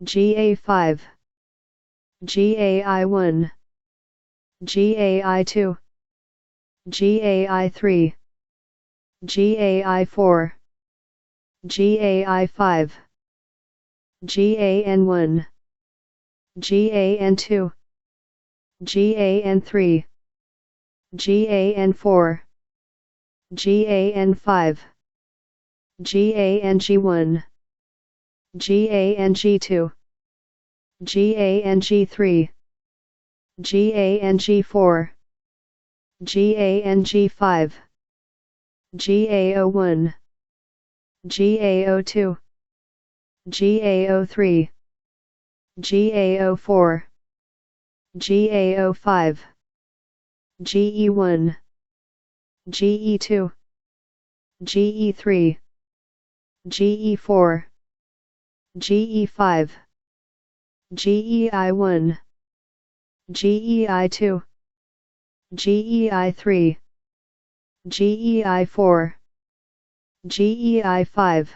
GA5, GAI1, GAI2, GAI3, GAI4, GAI5, GAN1, GAN2, GAN3, GAN4, GAN5, GANG1, GANG2, GANG3, GANG4, GANG5, GAO1, GAO2, GAO3, GAO4, GAO5, GE1, GE2, GE3, GE4, GE5, GEI1, GEI2, GEI3, GEI4, GEI5,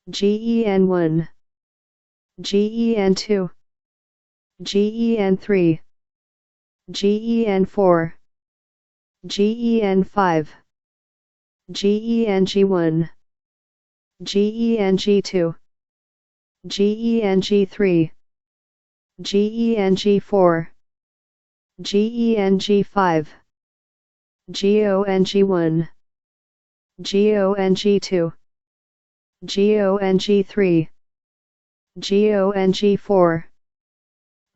GEN1, GEN2, GEN3, GEN4, GEN5, GENG1, GENG2, GENG3, GENG4, GENG5, GONG1, GONG2, GONG3, GONG4,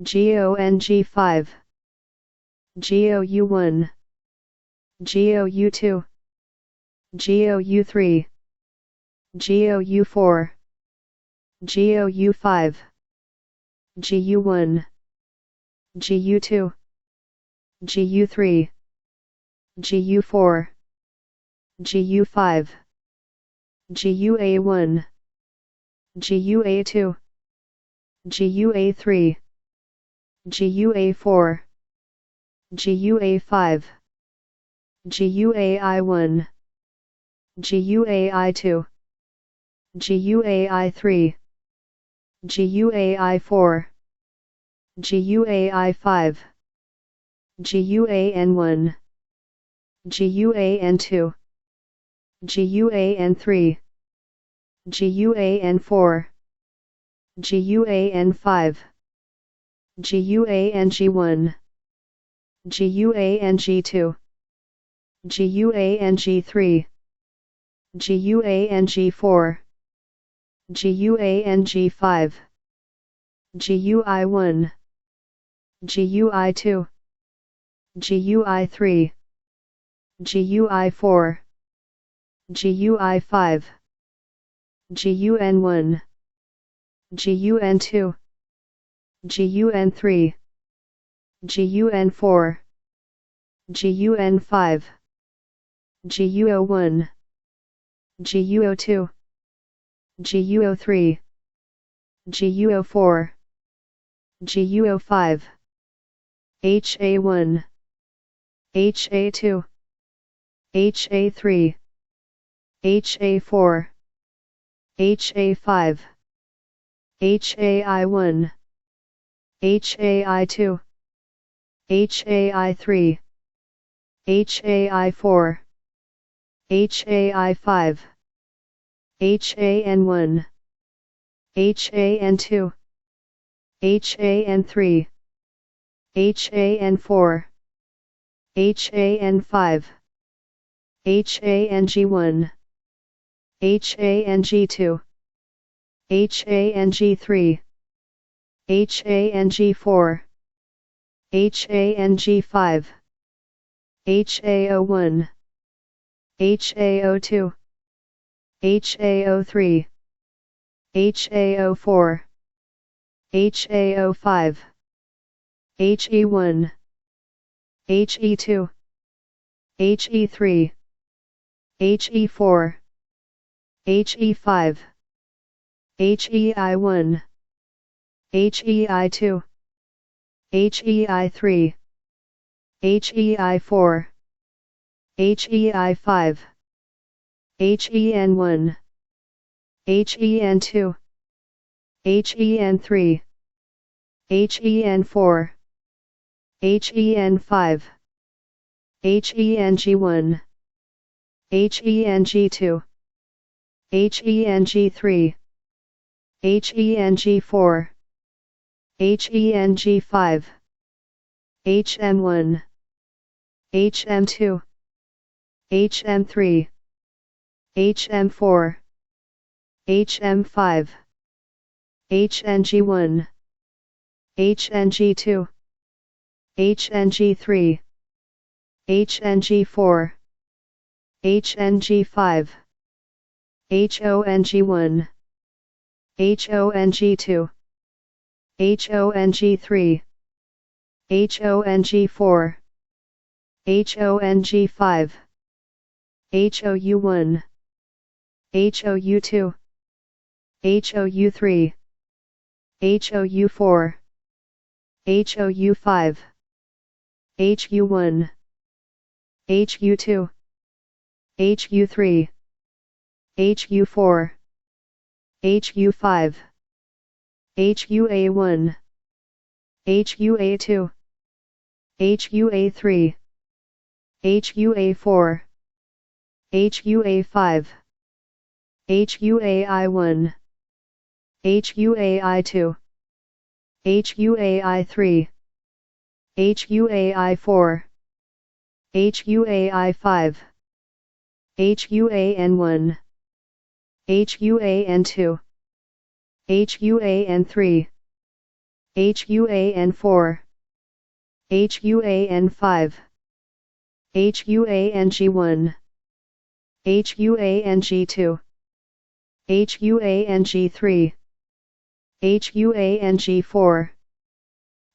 GONG5, GOU1, GOU2, GOU3, GOU4, GOU5, GU1, GU2, GU3, GU4, GU5, GUA1, GUA2, GUA3, GUA4, GUA5, GUAI1, GUAI2, GUAI3, GUAI4, GUAI5, GUAN1, GUAN2, GUAN3, GUAN4, GUAN5, GUANG1, GUANG2, GUANG3, GUANG4, GUANG5, GUI1, GUI2, GUI3, GUI4, GUI5, GUN1, GUN2, GUN3, GUN4, GUN5, GUO1, GUO2, GUO3, GUO4, GUO5, HA1, HA2, HA3, HA4, HA5, HAI1, HAI2, HAI3, HAI4, HAI5, HAN1, HAN2, HAN3, HAN4, HAN5, HANG1, HANG2, HANG3, HANG4, HANG5, HAO1, HAO2, HAO3, HAO4, HAO5, HE1, HE2, HE3, HE4, HE5, HEI1, HEI2, HEI3, HEI4, HEI5, HEN1, HEN2, HEN3, HEN4, HEN5, HENG1, HENG2, HENG3, HENG4, HENG5, HM1, HM2, HM3, HM4, HM5, HNG1, HNG2, HNG3, HNG4, HNG5, HONG1, HONG2, HONG3, HONG4, HONG5, HOU1, HOU2, HOU3, HOU4, HOU5, HU1, HU2, HU3, HU4, HU5, HUA1, HUA2, HUA3, HUA4, HUA5, HUAI1, HUAI2, HUAI3, HUAI4, HUAI5, HUAN1, HUAN2, HUAN3, HUAN4, HUAN5, HUANG1, HUANG2, HUANG3, HUANG4,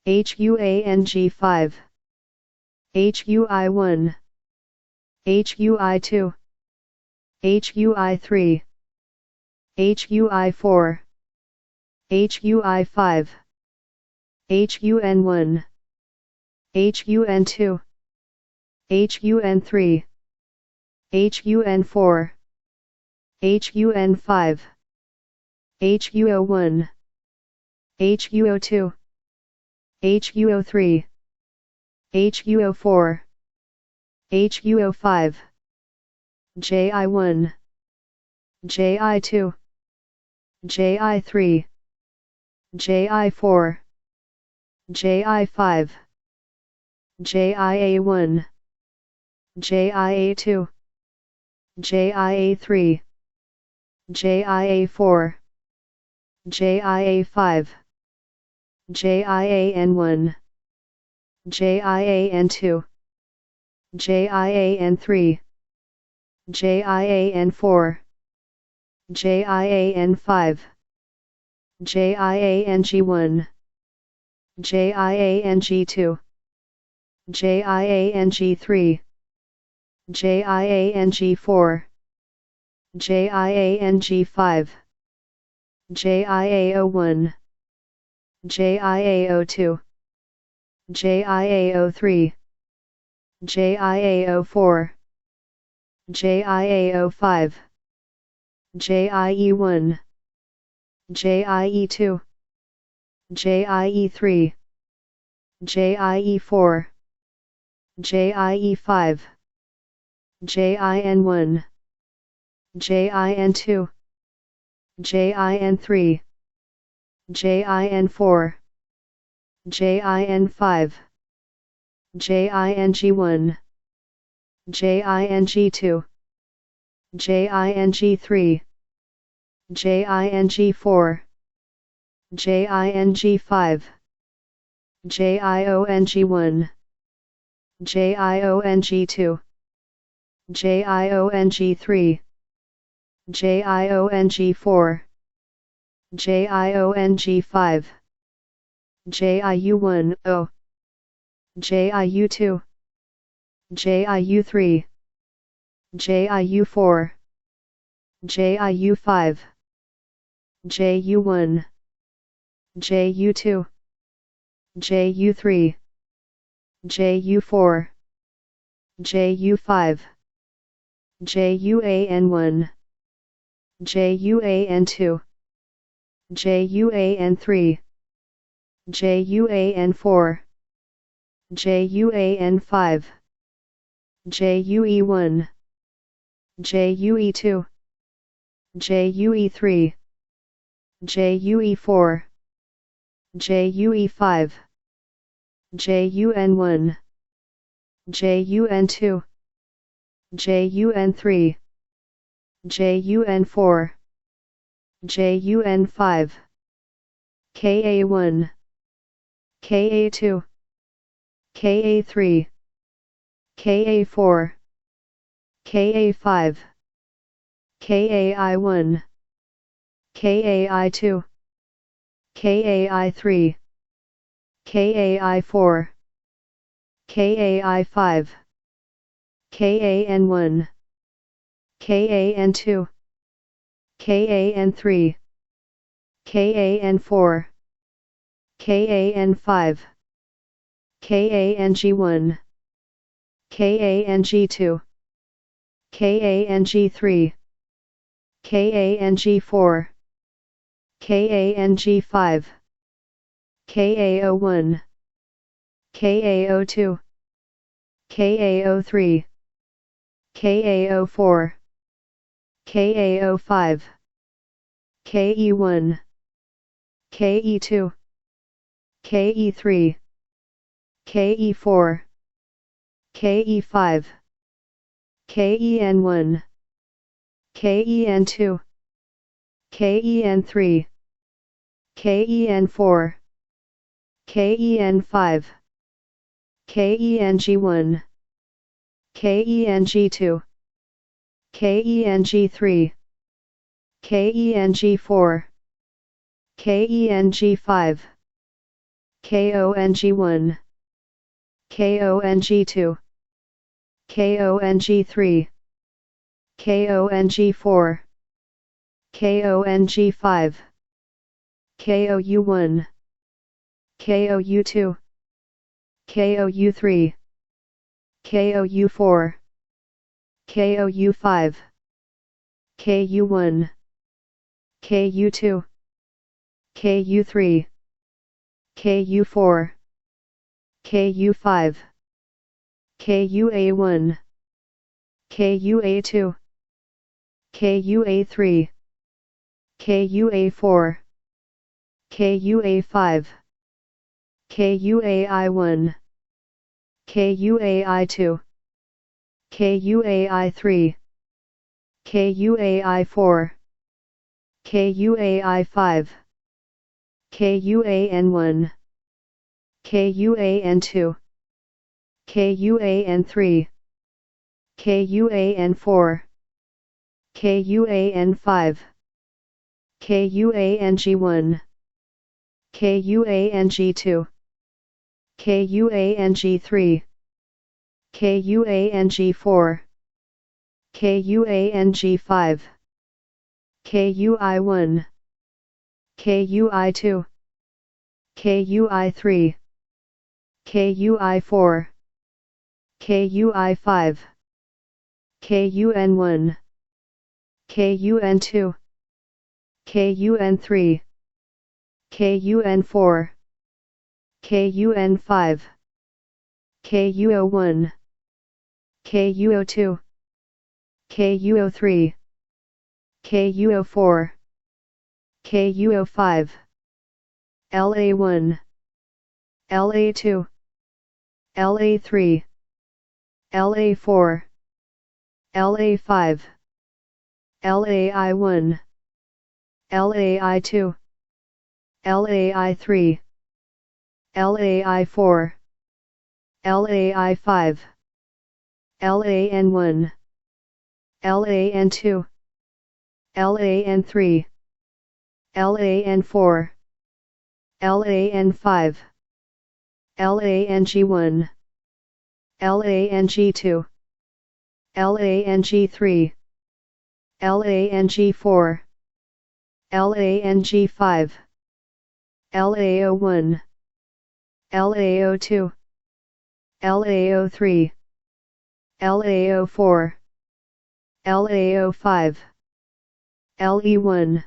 HUANG5, HUI1, HUI2, HUI3, HUI4, HUI5, HUN1, HUN2, HUN3, HUN4, HUN5, HUO1, HUO2, HUO3, HUO4, HUO5, JI1, JI2, JI3, JI4, JI5, JIA1, JIA2, JIA3, JIA4, JIA5, JIAN1, JIAN2, JIAN3, JIAN4, JIAN5, JIANG1, JIANG2, JIANG3, JIANG4, JIANG5, JIAO1, JIAO2, JIAO3, JIAO4, JIAO5, JIE1, JIE2, JIE3, JIE4, JIE5, JIN1, JIN2, JIN3, JIN4, JIN5, JING1, JING2, JING3, JING4, JING5, JIONG1, JIONG2, JIONG3, JIONG4, JIONG5, JIU1 O, JIU2, JIU3, JIU4, JIU5, JU1, JU2, JU3, JU4, JU5, JUAN1, JUAN2, JUAN3, JUAN4, JUAN5, JUE1, JUE2, JUE3, JUE4, JUE5, JUN1, JUN2, JUN3, JUN4, JUN5, KA1, KA2, KA3, KA4, KA5, KAI1, KAI2, KAI3, KAI4, KAI5, KAN1, KAN2, KAN3, KAN4, KAN5, KANG1, KANG2, KANG3, KANG4, KANG5, KAO1, KAO2, KAO3, KAO4, KAO5, KE1, KE2, KE3, KE4, KE5, KEN1, KEN2, KEN3, KEN4, KEN5, KENG1, KENG2, KENG3, KENG4, KENG5, KONG1, KONG2, KONG3, KONG4, KONG5, KOU1, KOU2, KOU3, KOU4, KOU5, KU1, KU2, KU3, KU4, KU5, KUA1, KUA2, KUA3, KUA4, KUA5, KUAI1, KUAI2, KUAI3, KUAI4, KUAI5, KUAN1, KUAN2, KUAN3, KUAN4, KUAN5, KUANG1, KUANG2, KUANG3, KUANG4, KUANG5, KUI1, KUI2, KUI3, KUI4, KUI5, KUN1, KUN2, KUN3, KUN4, KUN5, KUO1, KUO2, KUO3, KUO4, KUO5, LA1, LA2, LA3, LA4, LA5, LAI1, LAI2, LAI3, LAI4, LAI5, LAN1, LAN2, LAN3, LAN4, LAN5, LANG1, LANG2, LANG3, LANG4, LANG5, LAO1, LAO2, LAO3, LAO4, LAO5, LE1,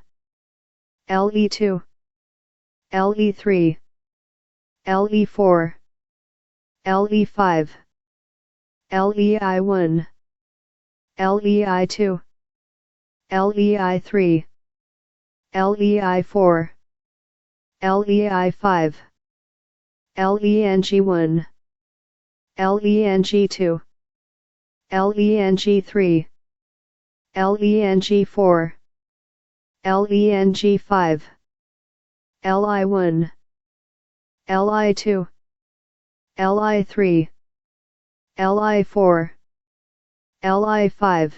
LE2, LE3, LE4, LE5, LEI1, LEI2, LEI3, LEI4, LEI5, LENG1, LENG2, LENG3, LENG4, LENG5, LI1, LI2, LI3, LI4, LI5,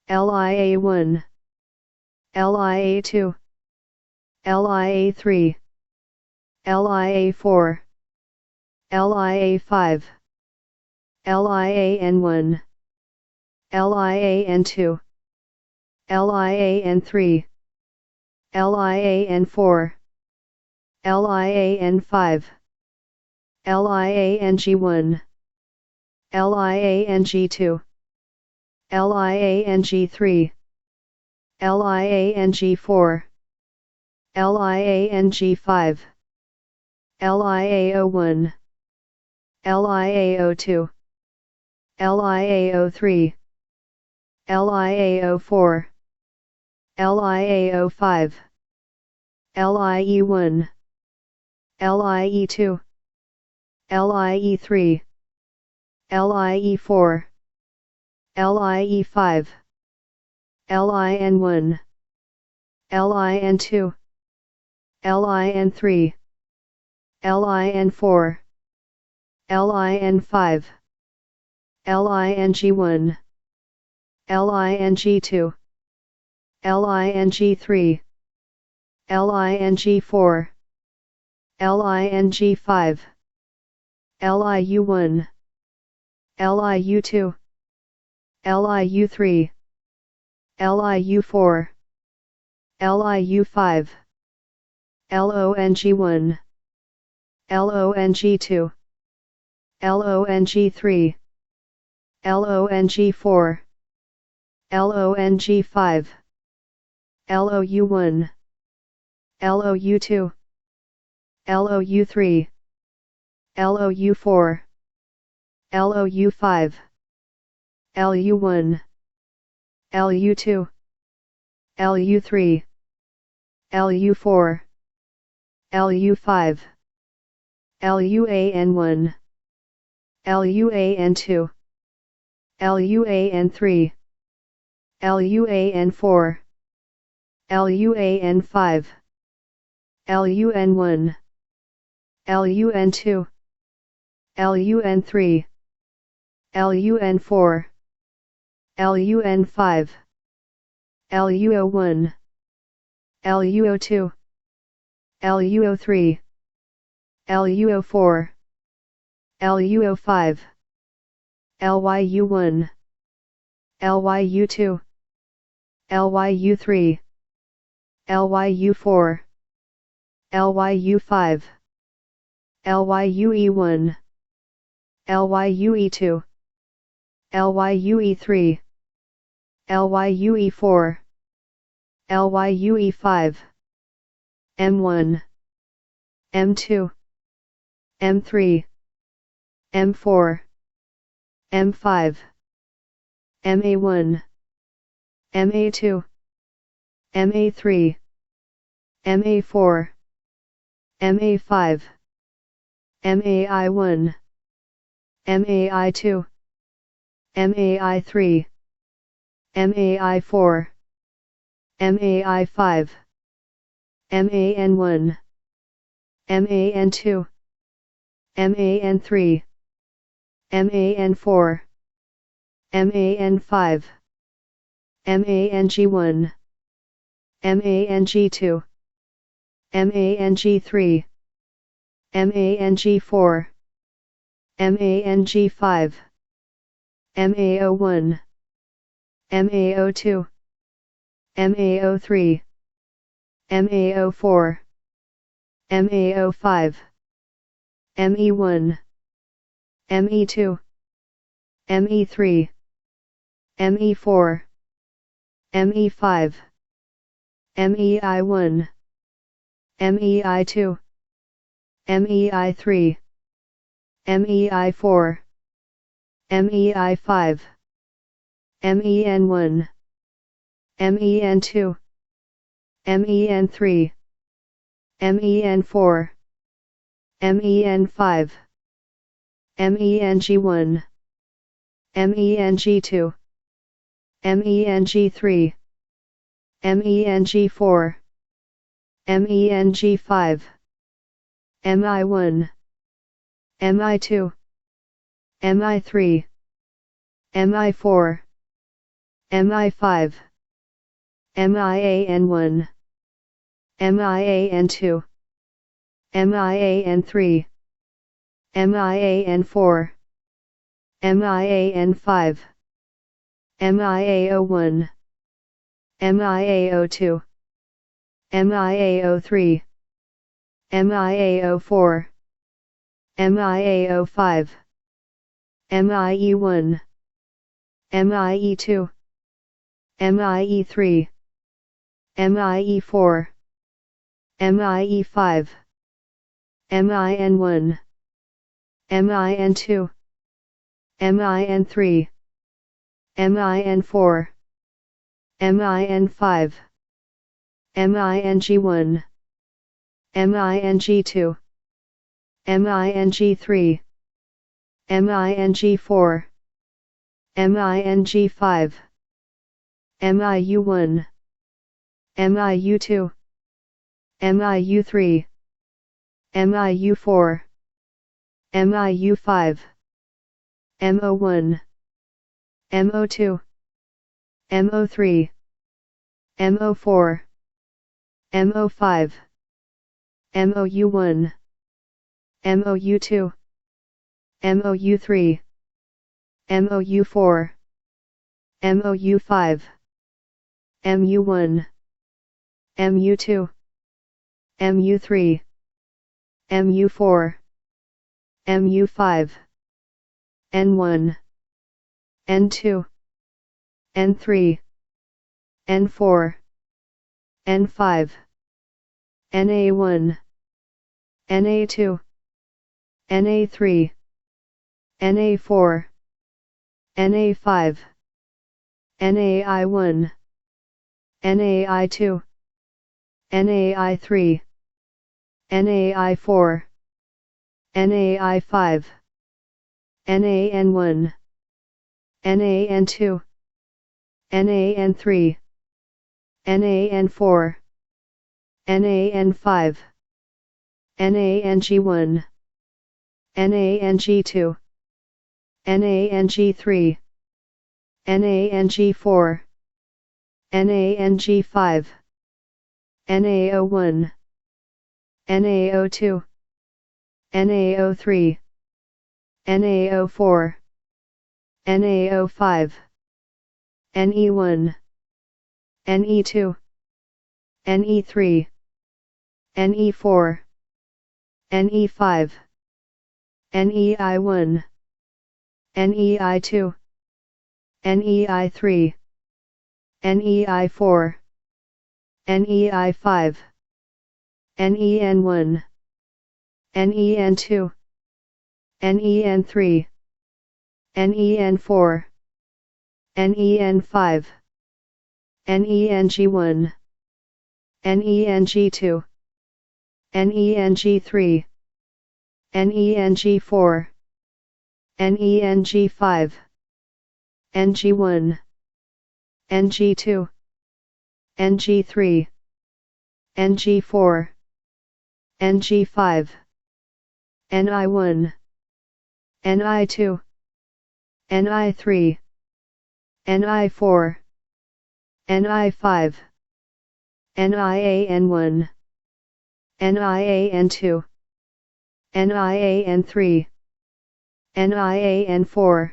LIA1, LIA2, LIA3, LIA4, LIA5, LIAN1, LIAN2, LIAN3, LIAN4, LIAN5, LIANG1, LIANG2, LIANG3, LIANG4, LIANG5, LIAO1, LIAO2, LIAO3, LIAO4, LIAO5, LIE1, LIE2, LIE3, LIE4, LIE5, LIN1, LIN2, LIN3, LIN4, LIN5, LING1, LING2, LING3, LING4, LING5, LIU1, LIU2, LIU3, LIU4, LIU5, LONG1, LONG2, LONG3, LONG4, LONG5, LOU1, LOU2, LOU3, LOU4, LOU5, LU1, LU2, LU3, LU4, LU5, LUAN1, LUAN2, LUAN3, LUAN4, LUAN5, LUN1, LUN2, LUN3, LUN4, LUN5, LUO1, LUO2, LUO3, LUO4, LUO5, LYU1, LYU2, LYU3, LYU4, LYU5, LYUE1, LYUE2, LYUE3, LYUE4, LYUE5, M1, M2, M3, M4, M5, MA1, MA2, MA3, MA4, MA5, MAI1, MAI2, MAI3, MAI4, MAI5, MAN1, MAN2, MAN3, MAN4, MAN5, MANG1, MANG2, MANG3, MANG4, MANG5, MAO1, MAO2, MAO3, MAO4, MAO5, ME1, ME2, ME3, ME4, ME5, MEI1, MEI2, MEI3, MEI4, MEI5, MEN1, MEN2, MEN3, MEN4, MEN5, MENG1, MENG2, MENG3, MENG4, MENG5, MI1, MI2, MI3, MI4, MI5, MIAN1, MIAN2, MIAN3, MIAN4, MIAN5, MIAO1, MIAO2, MIAO3, MIAO4, MIAO5, MIE1, MIE2, MIE3, MIE4, MIE5, MIN1, MIN2, MIN3, MIN4, MIN5, MING1, MING2, MING3, MING4, MING5, MIU1, MIU2, MIU3, MIU4, MIU5, MO1, MO2, MO3, MO4, MO5, MOU1, MOU2, MOU3, MOU4, MOU5, MU1, MU2, MU3, MU4, MU5, N1, N2, N3, N4, N5, NA1, NA2, NA3, NA4, NA5, NAI1, NAI2, NAI3, NAI4, NAI5, NAN1, NAN2, NAN3, NAN4, NAN5, NANG1, NANG2, NANG3, NANG4, NANG5, NAO1, NAO2, NAO3, NAO4, NAO5, NE1, NE2, NE3, NE4, NE5, NEI1, NEI2, NEI3, NEI4, NEI5, NEN1, NEN2, NEN3, NEN4, NEN5, NENG1, NENG2, NENG3, NENG4, NENG5, NG1, NG2, NG3, NG4, NG5, NI1, NI2, NI3, NI4, NI5, NIAN1, NIAN2, NIAN3, NIAN4,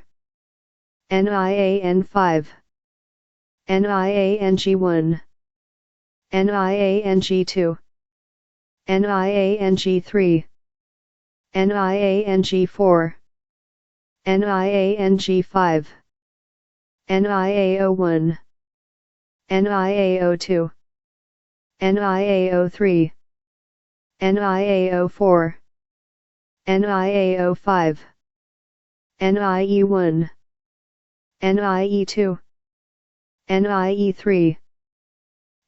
NIAN5, NIANG1, NIANG2, NIANG3, NIANG4, NIANG5, NIAO1, NIAO2, NIAO3, NIAO4, NIAO5, NIE1, NIE2, NIE3,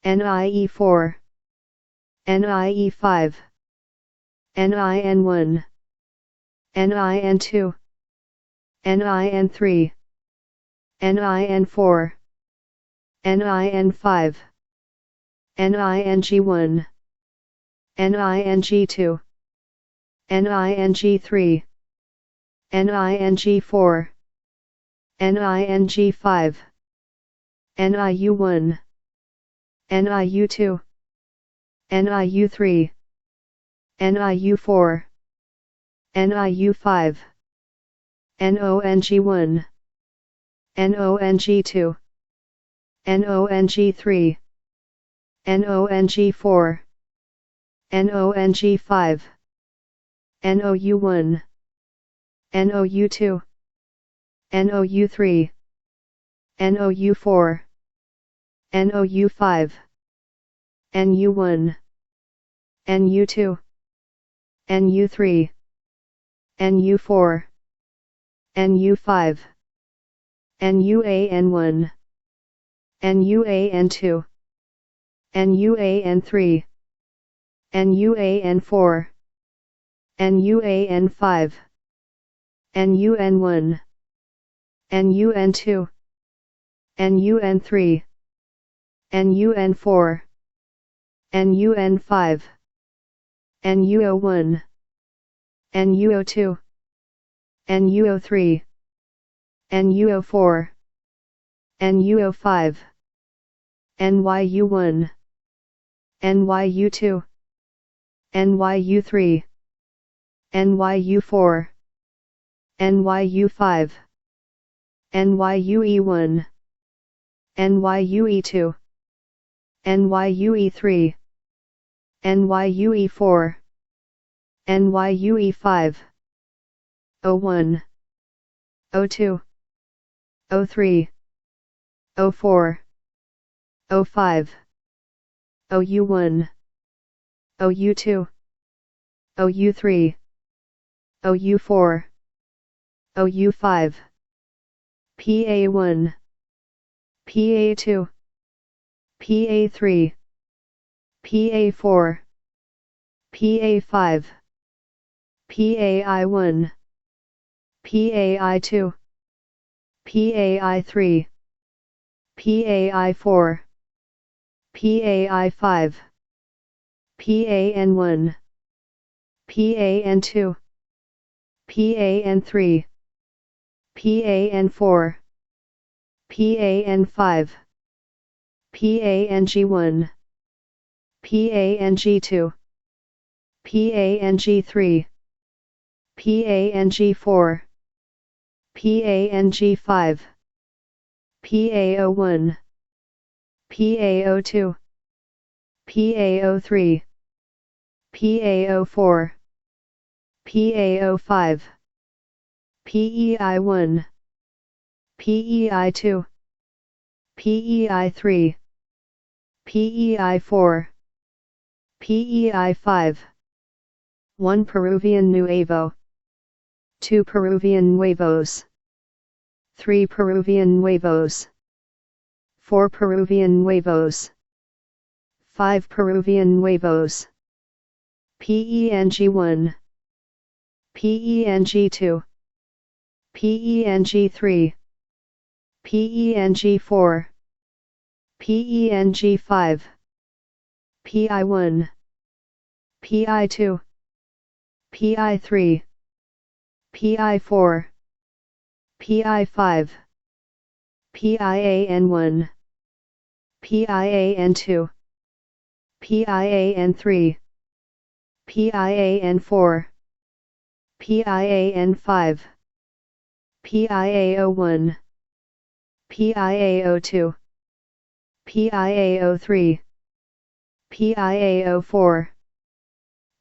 NIE4, NIE5, NIN1, NIN2, NIN3, NIN4, NIN5, NING1, NING2, NING3, NING4, NING5, NIU1, NIU2, NIU3, NIU4, NIU5, NONG1, NONG2, NONG3, NONG4, NONG5, NOU1, NOU2, NOU3, NOU4, NOU5, NU1, NU2, NU3, NU4, NU5, NUAN1, NUAN2, NUAN3, NUAN4, NUAN5, NUN1, NUN2, NUN3, NUN4, NUN5, NUO1, NUO2, NUO3, NUO4, NUO5, NYU1, NYU2, NYU3, NYU4, NYU5, NYUE1, NYUE2, NYUE3, NYUE4, NYUE5, O1, O2, O3, O4, O5, OU1, OU2, OU3, OU4, OU5, PA1, PA2, PA3, PA4, PA5, PAI1, PAI2, PAI3, PAI4, PAI5, PAN1, PAN2, PAN3, PAN4, PAN5, PANG1, PANG2, PANG3, PANG4, PANG5, PAO1, PAO2, PAO3, PAO4, PAO5, PEI1, PEI2, PEI3, PEI4, PEI5, 1 Peruvian Nuevo, 2 Peruvian Nuevos, 3 Peruvian Nuevos, 4 Peruvian Nuevos, 5 Peruvian Nuevos, PENG1, PENG2, PENG3, PENG4, PENG5, PI1, PI2, PI3, PI4, PI5, PIAN1, PIAN2, PIAN3, PIAN4, PIAN5, PIAO1, PIAO2, PIAO3, PIAO4,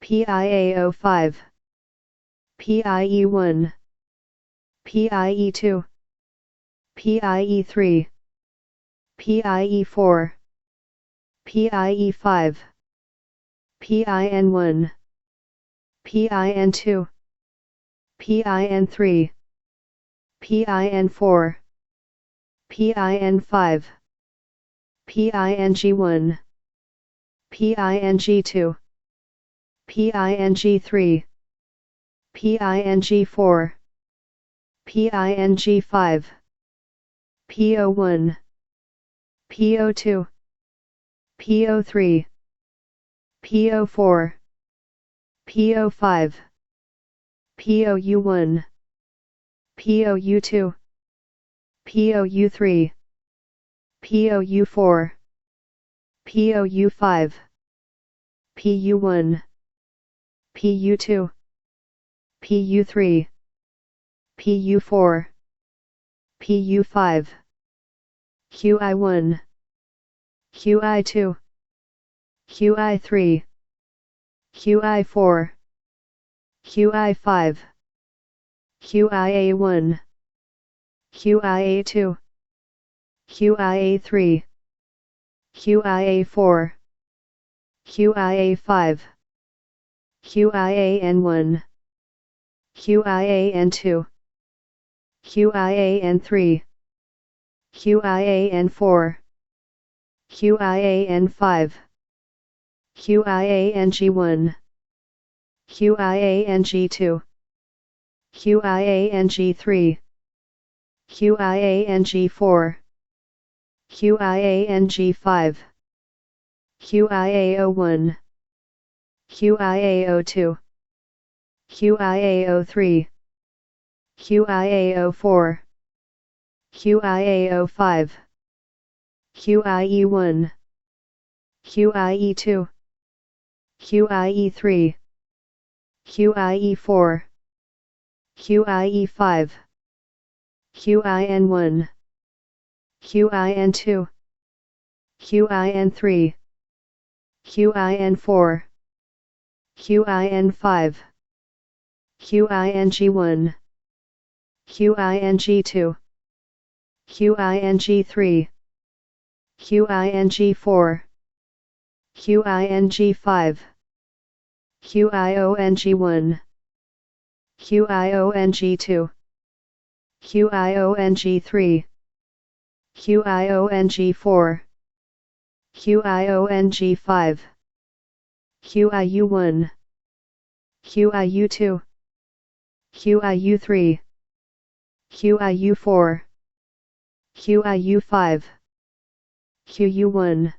PIAO5, PIE1, PIE2, PIE3, PIE4, PIE5, PIN1, PIN2, PIN3, PIN4, PIN5, PING1, PING2, PING3, PING4, PING5, PO1, PO2, PO3, PO4, PO5, POU1, POU2, POU3, POU4, POU5, PU1, PU2, PU3, PU4, PU5, QI1, QI2, QI3, QI4, QI5, QIA1, QIA2, QIA3, QIA4, QIA5, QIAN1, QIAN2, QIAN3, QIAN4, QIAN5, QIANG1, QIANG2, QIANG3, QIANG4, QIANG5, QIAO1, QIAO2, QIAO3, QIAO4, QIAO5, QIE1, QIE2, QIE3, QIE4, QIE5, QIN1, QIN2, QIN3, QIN4, QIN5, QING1, QING2, QING3, QING4, QING5, QIONG1, QIONG2, QIONG3, QIONG4, QIONG5, QIU1, QIU2, QIU3, QIU4, QIU5, QU1,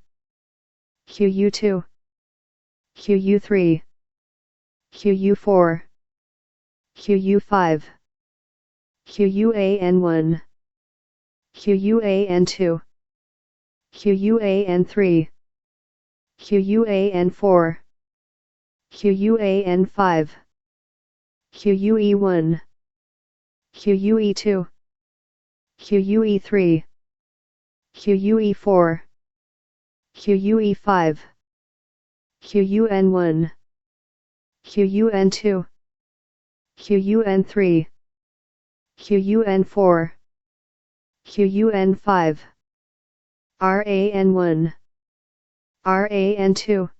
QU2, QU3, QU4, QU5, QUAN1, QUAN2, QUAN3, QUAN4, QUAN5, QUE1, QUE2, QUE3, QUE4, QUE5, QUN1, QUN2, QUN3, QUN4, QUN5, RAN1, RAN2,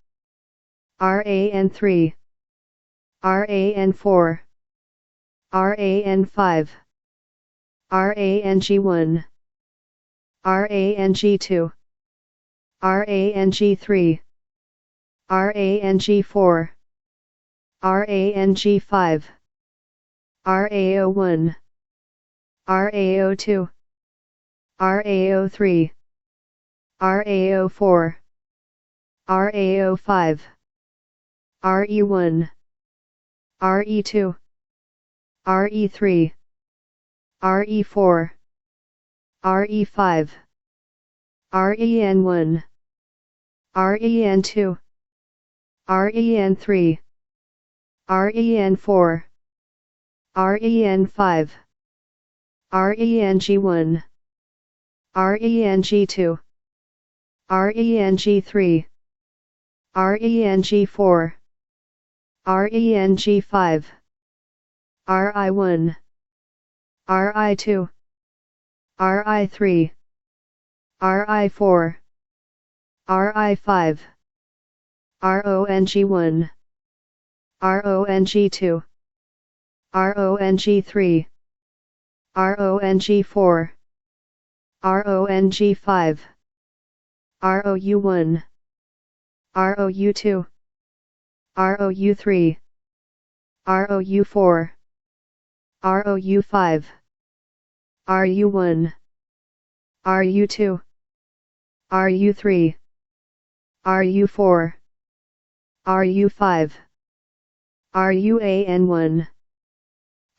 RAN3, RAN4, RAN5, RANG1, RANG2, RANG3, RANG4, RANG5, RAO1, RAO2, RAO3, RAO4, RAO5, RE1, RE2, RE3, RE4, RE5, REN1, REN2, REN3, REN4, REN5, RENG1, RENG2, RENG3, RENG4, RENG5, RI1, RI2, RI3, RI4, RI5, RONG1, RONG2, RONG3, RONG4, RONG5, ROU1, ROU2, ROU3, ROU4, ROU5, RU1, RU2, RU3, RU4, RU5, RUAN1,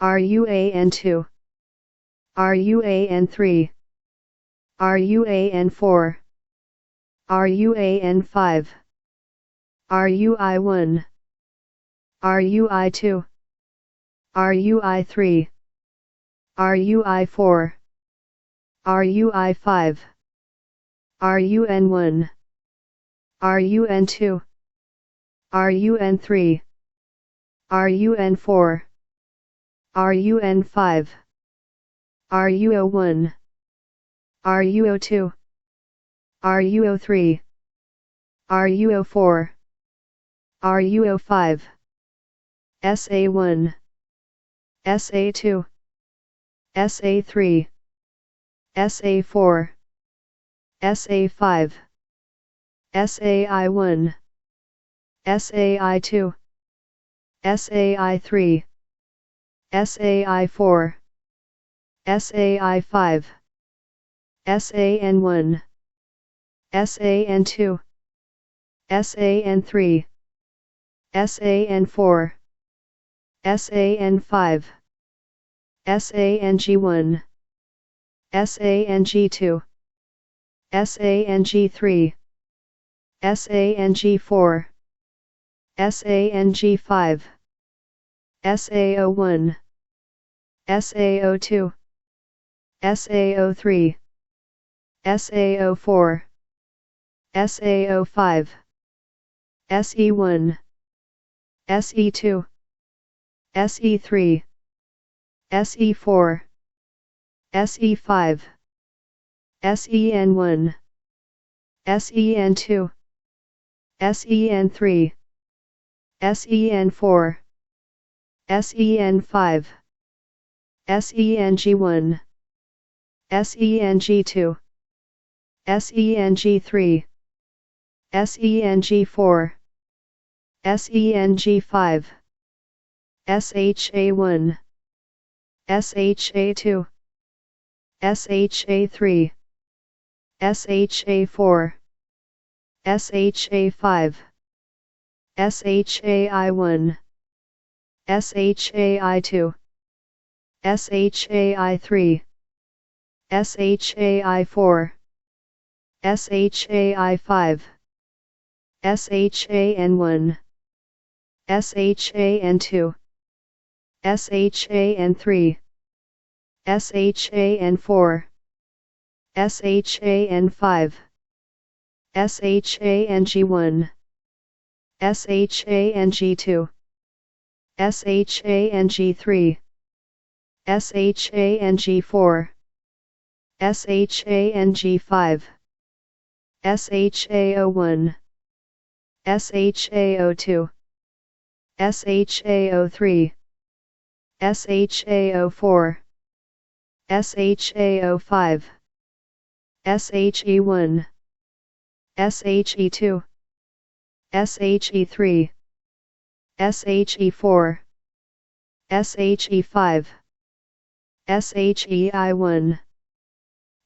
RUAN2, RUAN3, RUAN4, RUAN5, RUI1, RUI2, RUI3, RUI4, RUI5, RUN1, RUN2, RUN3, RUN4, RUN5, RUO1, RUO2, RUO3, RUO4, RUO5, SA1, SA2, SA3, SA4, SA5, SAI1, SAI2, SAI3, SAI4, SAI5, SAN1, SAN2, SAN3, SAN4, SAN5, SANG1, SANG2, SANG3, SANG4, SANG5, SAO1, SAO2, SAO3, SAO4, SAO5, SE1, SE2, SE3, SE4, SE5, SEN1, SEN2, SEN3, SEN4, SEN5, SENG1, SENG2, SENG3, SENG4, SENG5, SHA1, SHA2, SHA3, SHA4, SHA5, SHAI1, SHAI2, SHAI3, SHAI4, SHAI5, SHAN1, SHAN2, SHAN3, SHAN4, SHAN5, SHANG1, SHANG2, SHANG3, SHANG4, SHANG5, SHAO1, SHAO2, SHAO3, SHAO4, SHAO5, SHE1, SHE2, SHE3, SHE4, SHE5, SHEI1,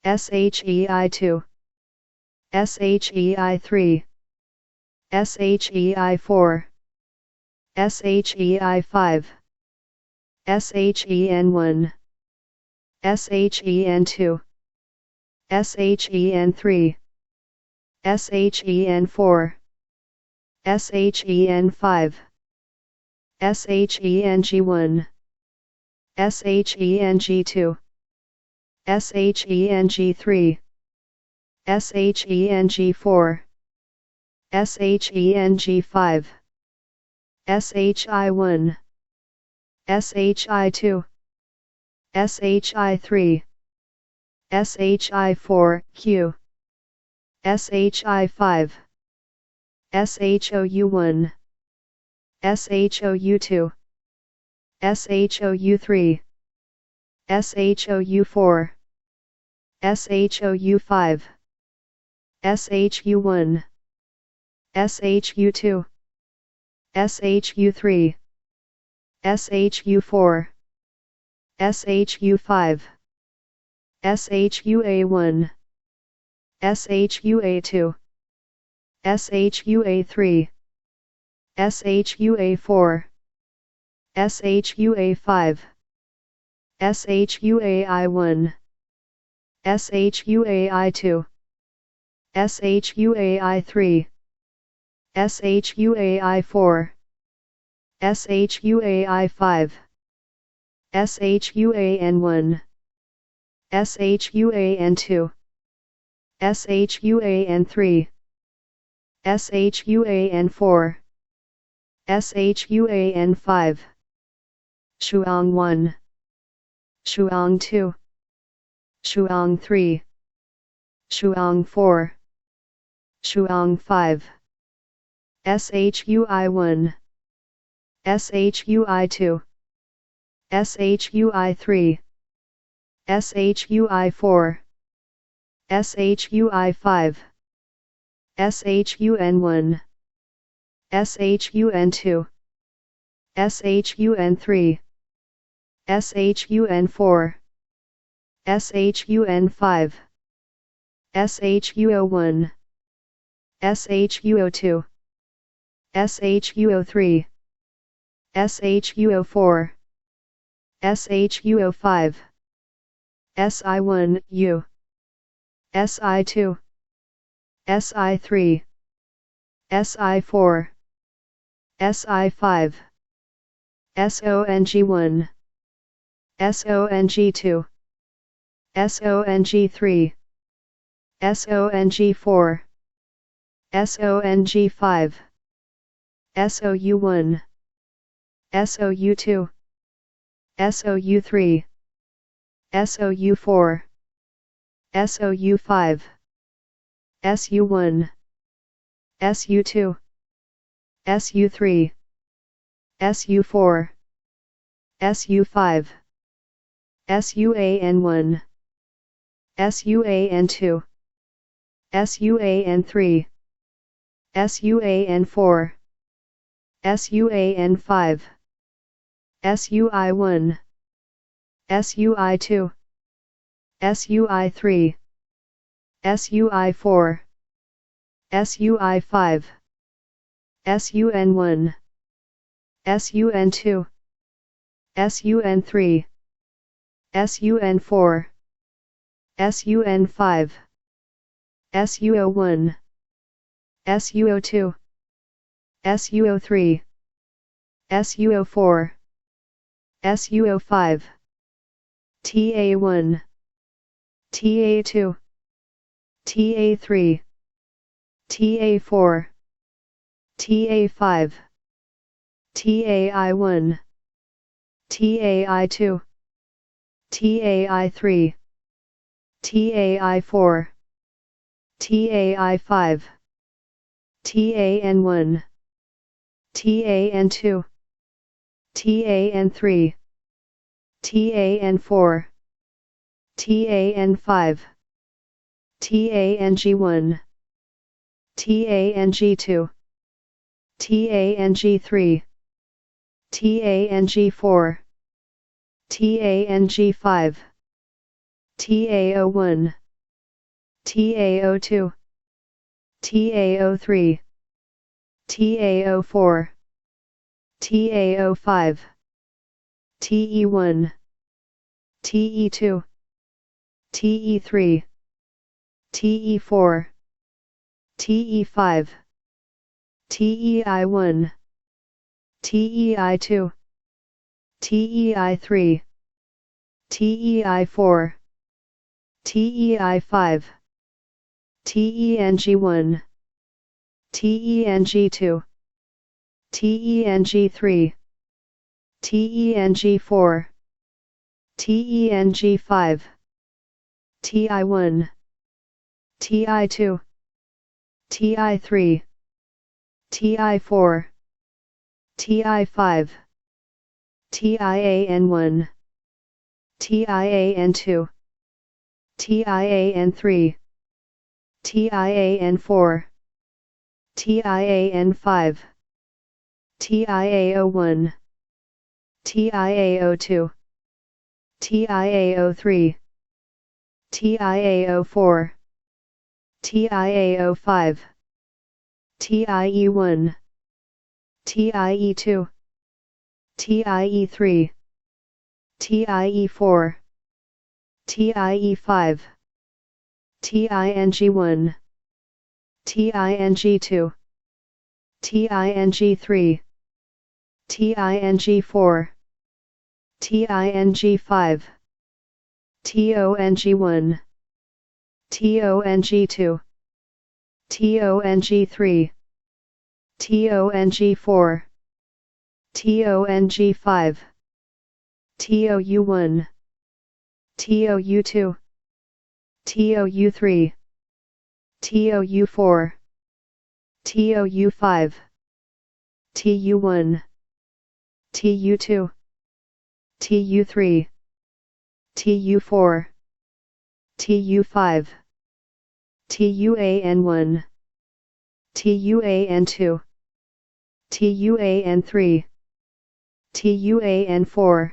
SHEI2, SHEI3, SHEI4, SHEI5, SHEN1, SHEN2, SHEN3, SHEN4, SHEN5, SHENG1, SHENG2, SHENG3, SHENG4, SHENG5, SHI1, SHI2, SHI3, SHI4, Q, SHI5, SHOU1, SHOU2, SHOU3, SHOU4, SHOU5, SHU1, SHU2, SHU3, SHU4, SHU5, SHUA1, SHUA2, SHUA3, SHUA4, SHUA5, SHUAI1, SHUAI2, SHUAI3, SHUAI4, SHUAI5, SHUAN1, SHUAN2, SHUAN3, SHUAN4, SHUAN5, Shuang 1, Shuang 2, Shuang 3, Shuang 4, Shuang 5, SHUI1, SHUI2, SHUI3, SHUI4, SHUI5, SHUN1, SHUN2, SHUN3, SHUN4, SHUN5, SHUO1, SHUO2, SHUO3, SHUO4, SHUO5, SI1 U, SI2, SI3, SI4, SI5, SONG1, SONG2, SONG3, SONG4, SONG5, SOU1, SOU2, SOU3, SOU4, SOU5, SU1, SU2, SU3, SU4, SU5, SUAN1, SUAN2, SUAN3, SUAN4, SUAN5, SUI1, SUI2, SUI3, SUI4, SUI5, SUN1, SUN2, SUN3, SUN4, SUN5, SUO1, SUO2, SUO3, SUO4, SUO5, TA1, TA2, TA3, TA4, TA5, TAI1, TAI2, TAI3, TAI4, TAI5, TAN1, TAN2, TAN3, TAN4, TAN5, TANG1, TANG2, TANG3, TANG4, TANG5, TAO1, TAO2, TAO3, TAO4, TAO5, TE1, TE2, TE3, TE4, TE5, TEI1, TEI2, TEI3, TEI4, TEI5, TENG1, TENG2, TENG3, TENG4, TENG5, TI1, TI2, TI3, TI4, TI5, TIAN1, TIAN2, TIAN3, TIAN4, TIAN5, TIAO1, TIAO2, TIAO3, TIAO4, TIAO5, TIE1, TIE2, TIE3, TIE4, TIE5, TING1, TING2, TING3, TING4, TING5, TONG1, TONG2, TONG3, TONG4, TONG5, TOU1, TOU2, TOU3, TOU4, TOU5, TU1, TU2, TU3, TU4, TU5, TUAN1, TUAN2, TUAN3, TUAN4,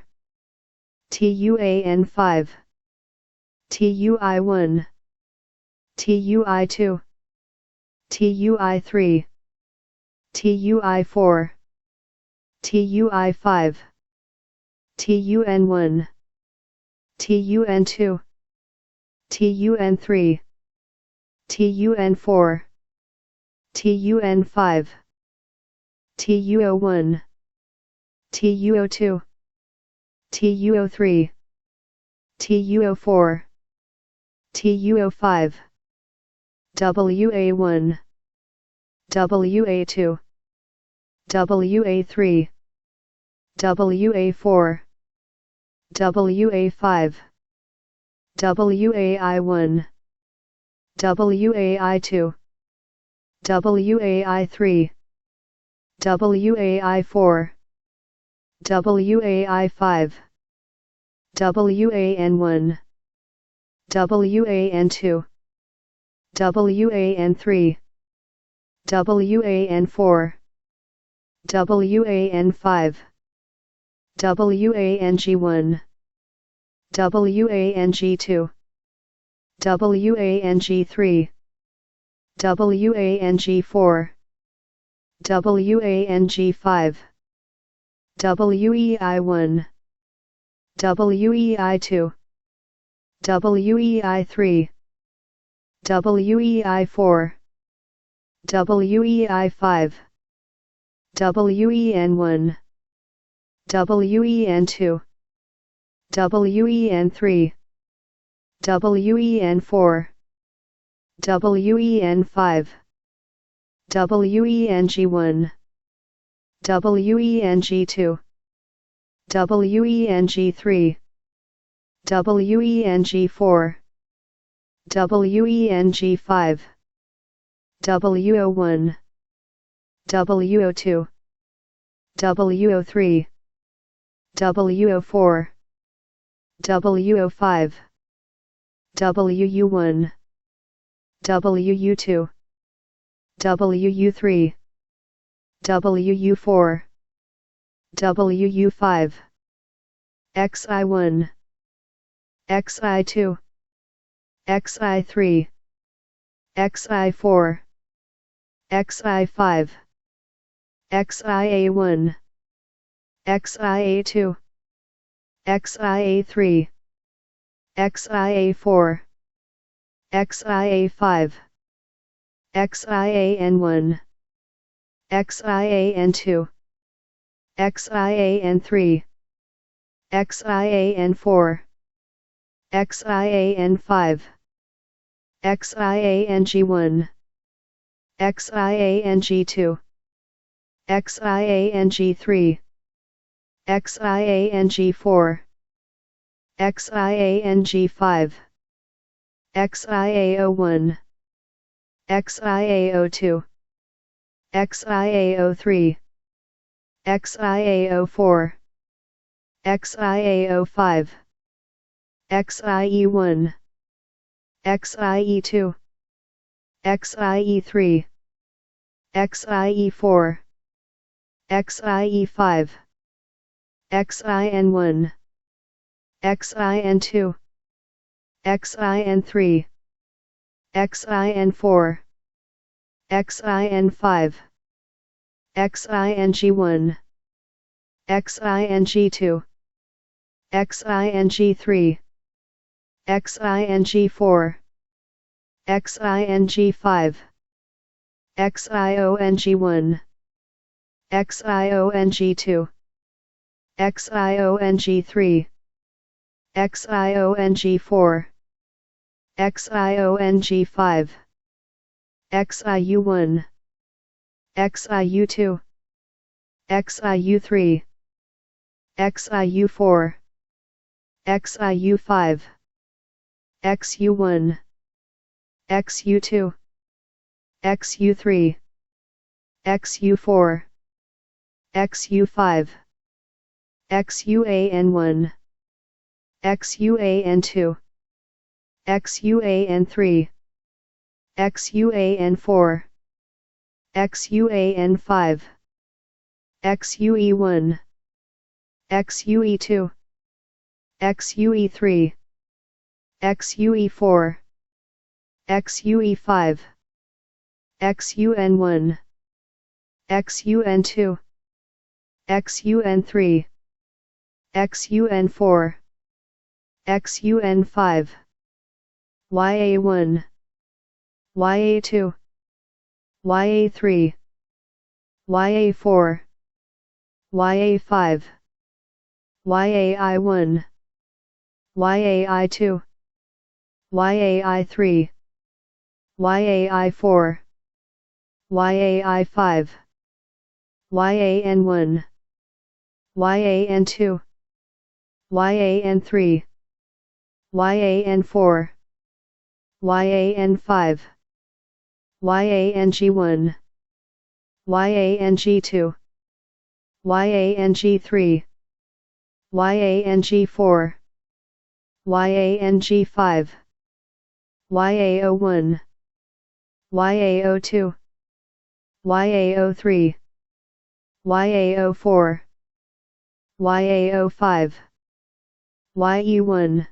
TUAN5, TUI1, TUI2, TUI3, TUI4, TUI5, TUN1, TUN2, TUN3, TUN4, TUN5, TUO1, TUO2, TUO3, TUO4, TUO5, WA1, WA2, WA3, WA4, WA5, WAI1, WAI2, WAI3, WAI4, WAI5, WAN1, WAN2, WAN3, WAN4, WAN5, WANG1, WANG2, WANG3, WANG4, WANG5, WEI1, WEI2, WEI3, WEI4, WEI5, WEN1, WEN2, WEN3, WEN4, WEN5, WENG1, WENG2, WENG3, WENG4, WENG5, WO1, WO2, WO3, WO4, WO5, WU1, WU2, WU3, WU4, WU5, XI1, XI2, XI3, XI4, XI5, XIA1, XIA2, XIA3, XIA4, XIA5, XIAN1, XIAN2, XIAN3, XIAN4, XIAN5, XIANG1, XIANG2, XIANG3, XIANG4, XIANG5, XIAO1, XIAO2, XIAO3, XIAO4, XIAO5, XIE1, XIE2, XIE3, XIE4, XIE5, XIN1, XIN2, XIN3, XIN4, XIN5, XING1, XING2, XING3, XING4, XING5, XIONG1, XIONG2, XIONG3, XIONG4, XIONG5, XIU1, XIU2, XIU3, XIU4, XIU5, XU1, XU2, XU3, XU4, XU5, XUAN1, XUAN2, XUAN3, XUAN4, XUAN5, XUE1, XUE2, XUE3, XUE4, XUE5, XUN1, XUN2, XUN3, XUN4, XUN5, YA1, YA2, YA3, YA4, YA5, YAI1, YAI2, YAI3, YAI4, YAI5, YAN1, YAN2, YAN3, YAN4, YAN5, YANG1, YANG2, YANG3, YANG4, YANG5, YAO1, YAO2, YAO3, YAO4, YAO5, YE1,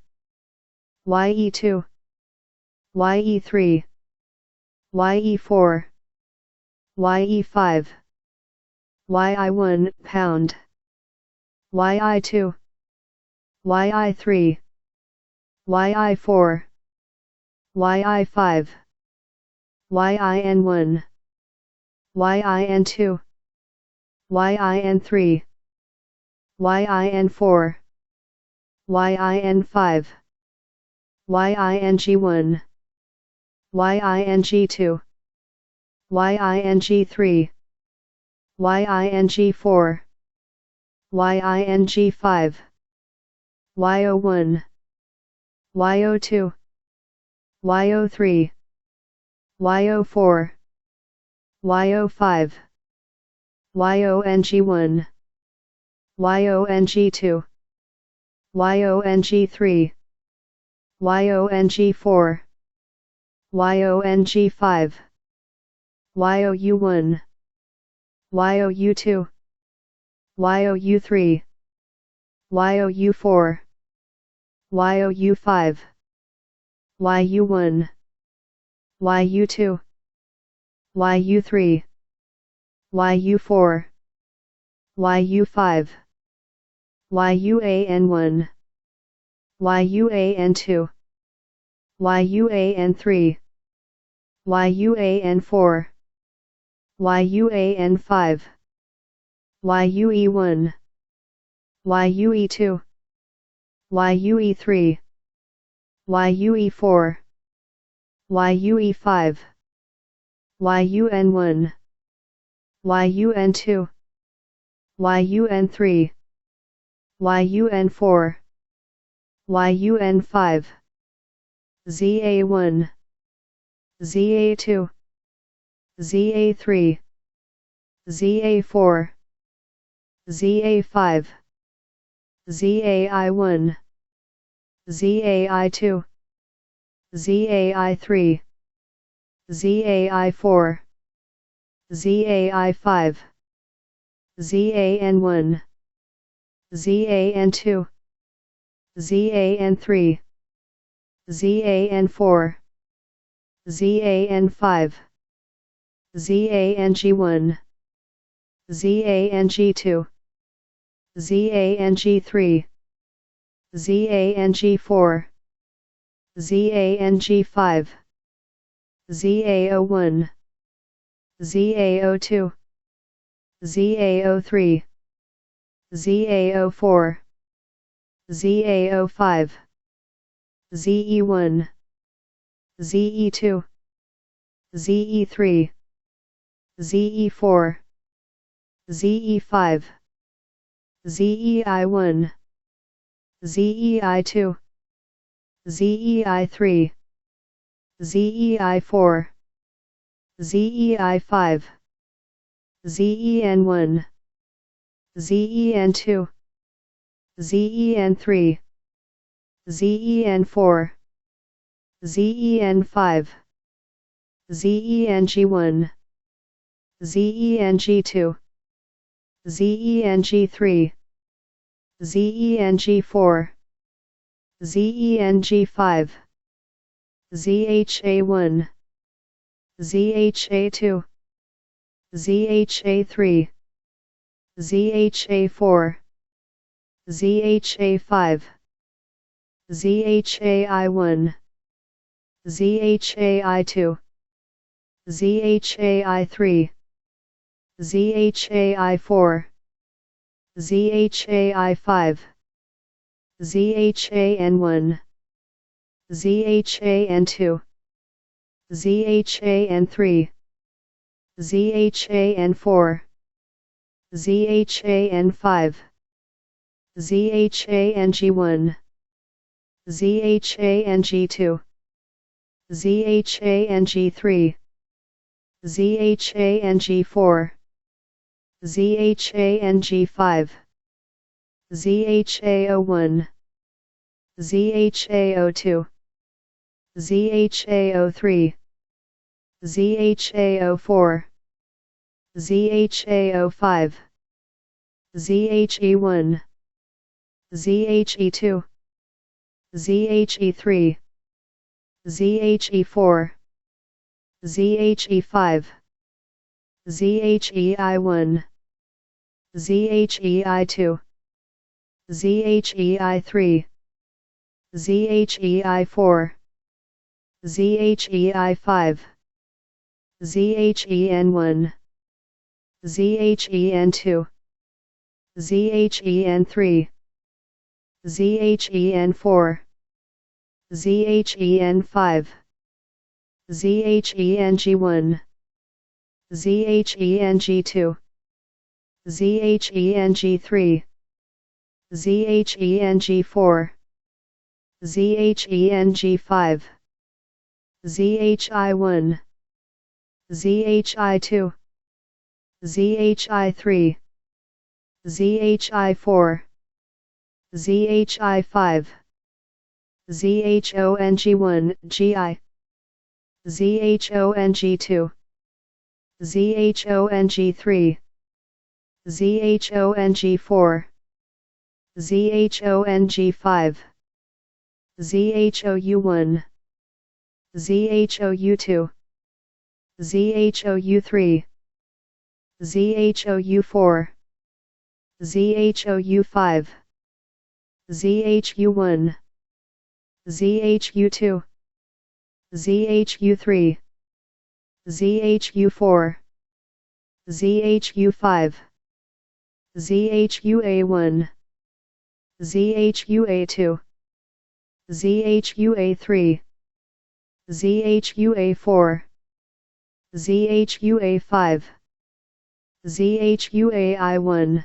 YE2, YE3, YE4, YE5, YI1 pound, YI2, YI3, YI4, YI5, YIN1, YIN2, YIN3, YIN4, YIN5, YING1, YING2, YING3, YING4, YING5, YO1, YO2, YO3, YO4, YO5, YONG1, YONG2, YONG3, YONG4, YONG5, YOU1, YOU2, YOU3, YOU4, YOU5, YU1, YU2, YU3, YU4, YU5, YUAN1, YUAN2, YUAN3, YUAN4, YUAN5, YUE1, YUE2, YUE3, YUE4, YUE5, YUN1, YUN2, YUN3, YUN4, YUN5, ZA1, ZA2, ZA3, ZA4, ZA5, ZAI1, ZAI2, ZAI3, ZAI4, ZAI5, ZAN1, ZAN2, ZAN3, ZAN4, ZAN5, ZANG1, ZANG2, ZANG3, ZANG4, ZANG5, ZAO1, ZAO2, ZAO3, ZAO4, ZAO5, ZE1, ZE2, ZE3, ZE4, ZE5, ZEI1, ZEI2, ZEI3, ZEI4, ZEI5, ZEN1, ZEN2, ZEN3, ZEN4, ZEN5, ZENG1, ZENG2, ZENG3, ZENG4, ZENG5, ZHA1, ZHA2, ZHA3, ZHA4, ZHA5, ZHAI1, ZHAI2, ZHAI3, ZHAI4, ZHAI5, ZHAN1, ZHAN2, ZHAN3, ZHAN4, ZHAN5, ZHANG1, ZHANG2, ZHANG3, ZHANG4, ZHANG5, ZHAO1, ZHAO2, ZHAO3, ZHAO4, ZHAO5, ZHE1, ZHE2, ZHE3, ZHE4, ZHE5, ZHEI1, ZHEI2, ZHEI3, ZHEI4, ZHEI5, ZHEN1, ZHEN2, ZHEN3, ZHEN4, ZHEN5, ZHENG1, ZHENG2, ZHENG3, ZHENG4, ZHENG5, ZHI1, ZHI2, ZHI3, ZHI4, ZHI5, ZHONG1, GI, ZHONG2, ZHONG3, ZHONG4, ZHONG5, ZHOU1, ZHOU2, ZHOU3, ZHOU4, ZHOU5, ZHU1, ZHU2, ZHU3, ZHU4, ZHU5, ZHUA1, ZHUA2, ZHUA3, ZHUA4, ZHUA5, ZHUAI1,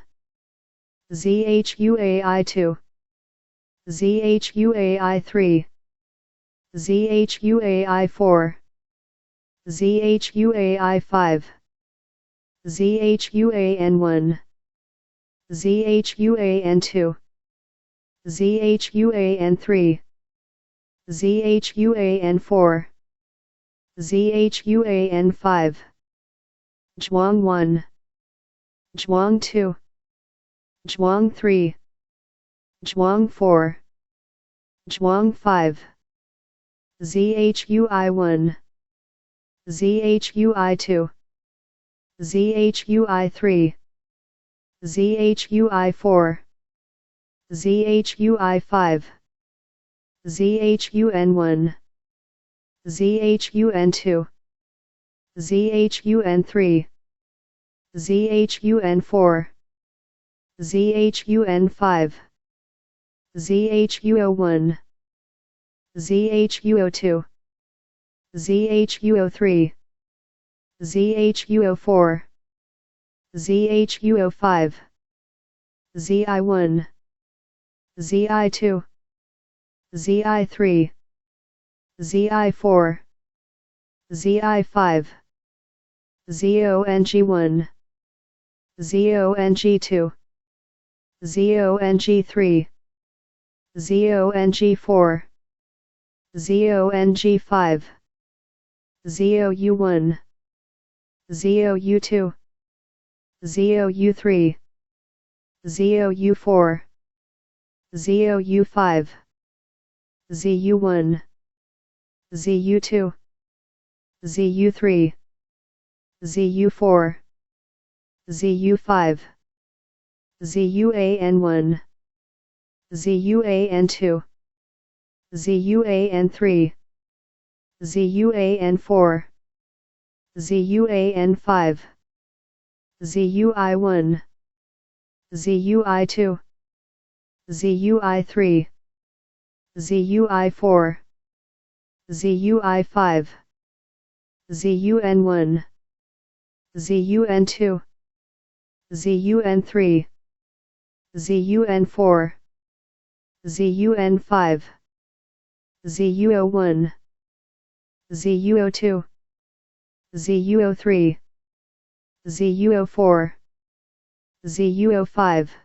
ZHUAI2, ZHUAI3, ZHUAI4, ZHUAI5, ZHUAN1, ZHUAN2, ZHUAN3, ZHUAN4, ZHUAN5, Zhuang 1, Zhuang 2, Zhuang 3, Zhuang 4, Zhuang 5, ZHUI1, ZHUI2, ZHUI3, ZHUI4, ZHUI5, ZHUN1, ZHUN2, ZHUN3, ZHUN4, ZHUN5, ZHUO1, ZHUO2, ZHUO3, ZHUO4, ZHUO5, ZI1, ZI2, ZI3, ZI4, ZI5, ZONG1, ZONG2, ZONG3, ZONG4, ZONG5, ZOU1, ZOU2, ZOU3, ZOU4, ZOU5, ZU1, ZU2, ZU3, ZU4, ZU5, ZUAN1, ZUAN2, ZUAN3, ZUAN4, ZUAN5, ZUI1, ZUI2, ZUI3, ZUI4, ZUI5, ZUN1, ZUN2, ZUN3, ZUN4, ZUN5, ZUO1, ZUO2, ZUO3, ZUO4, ZUO5.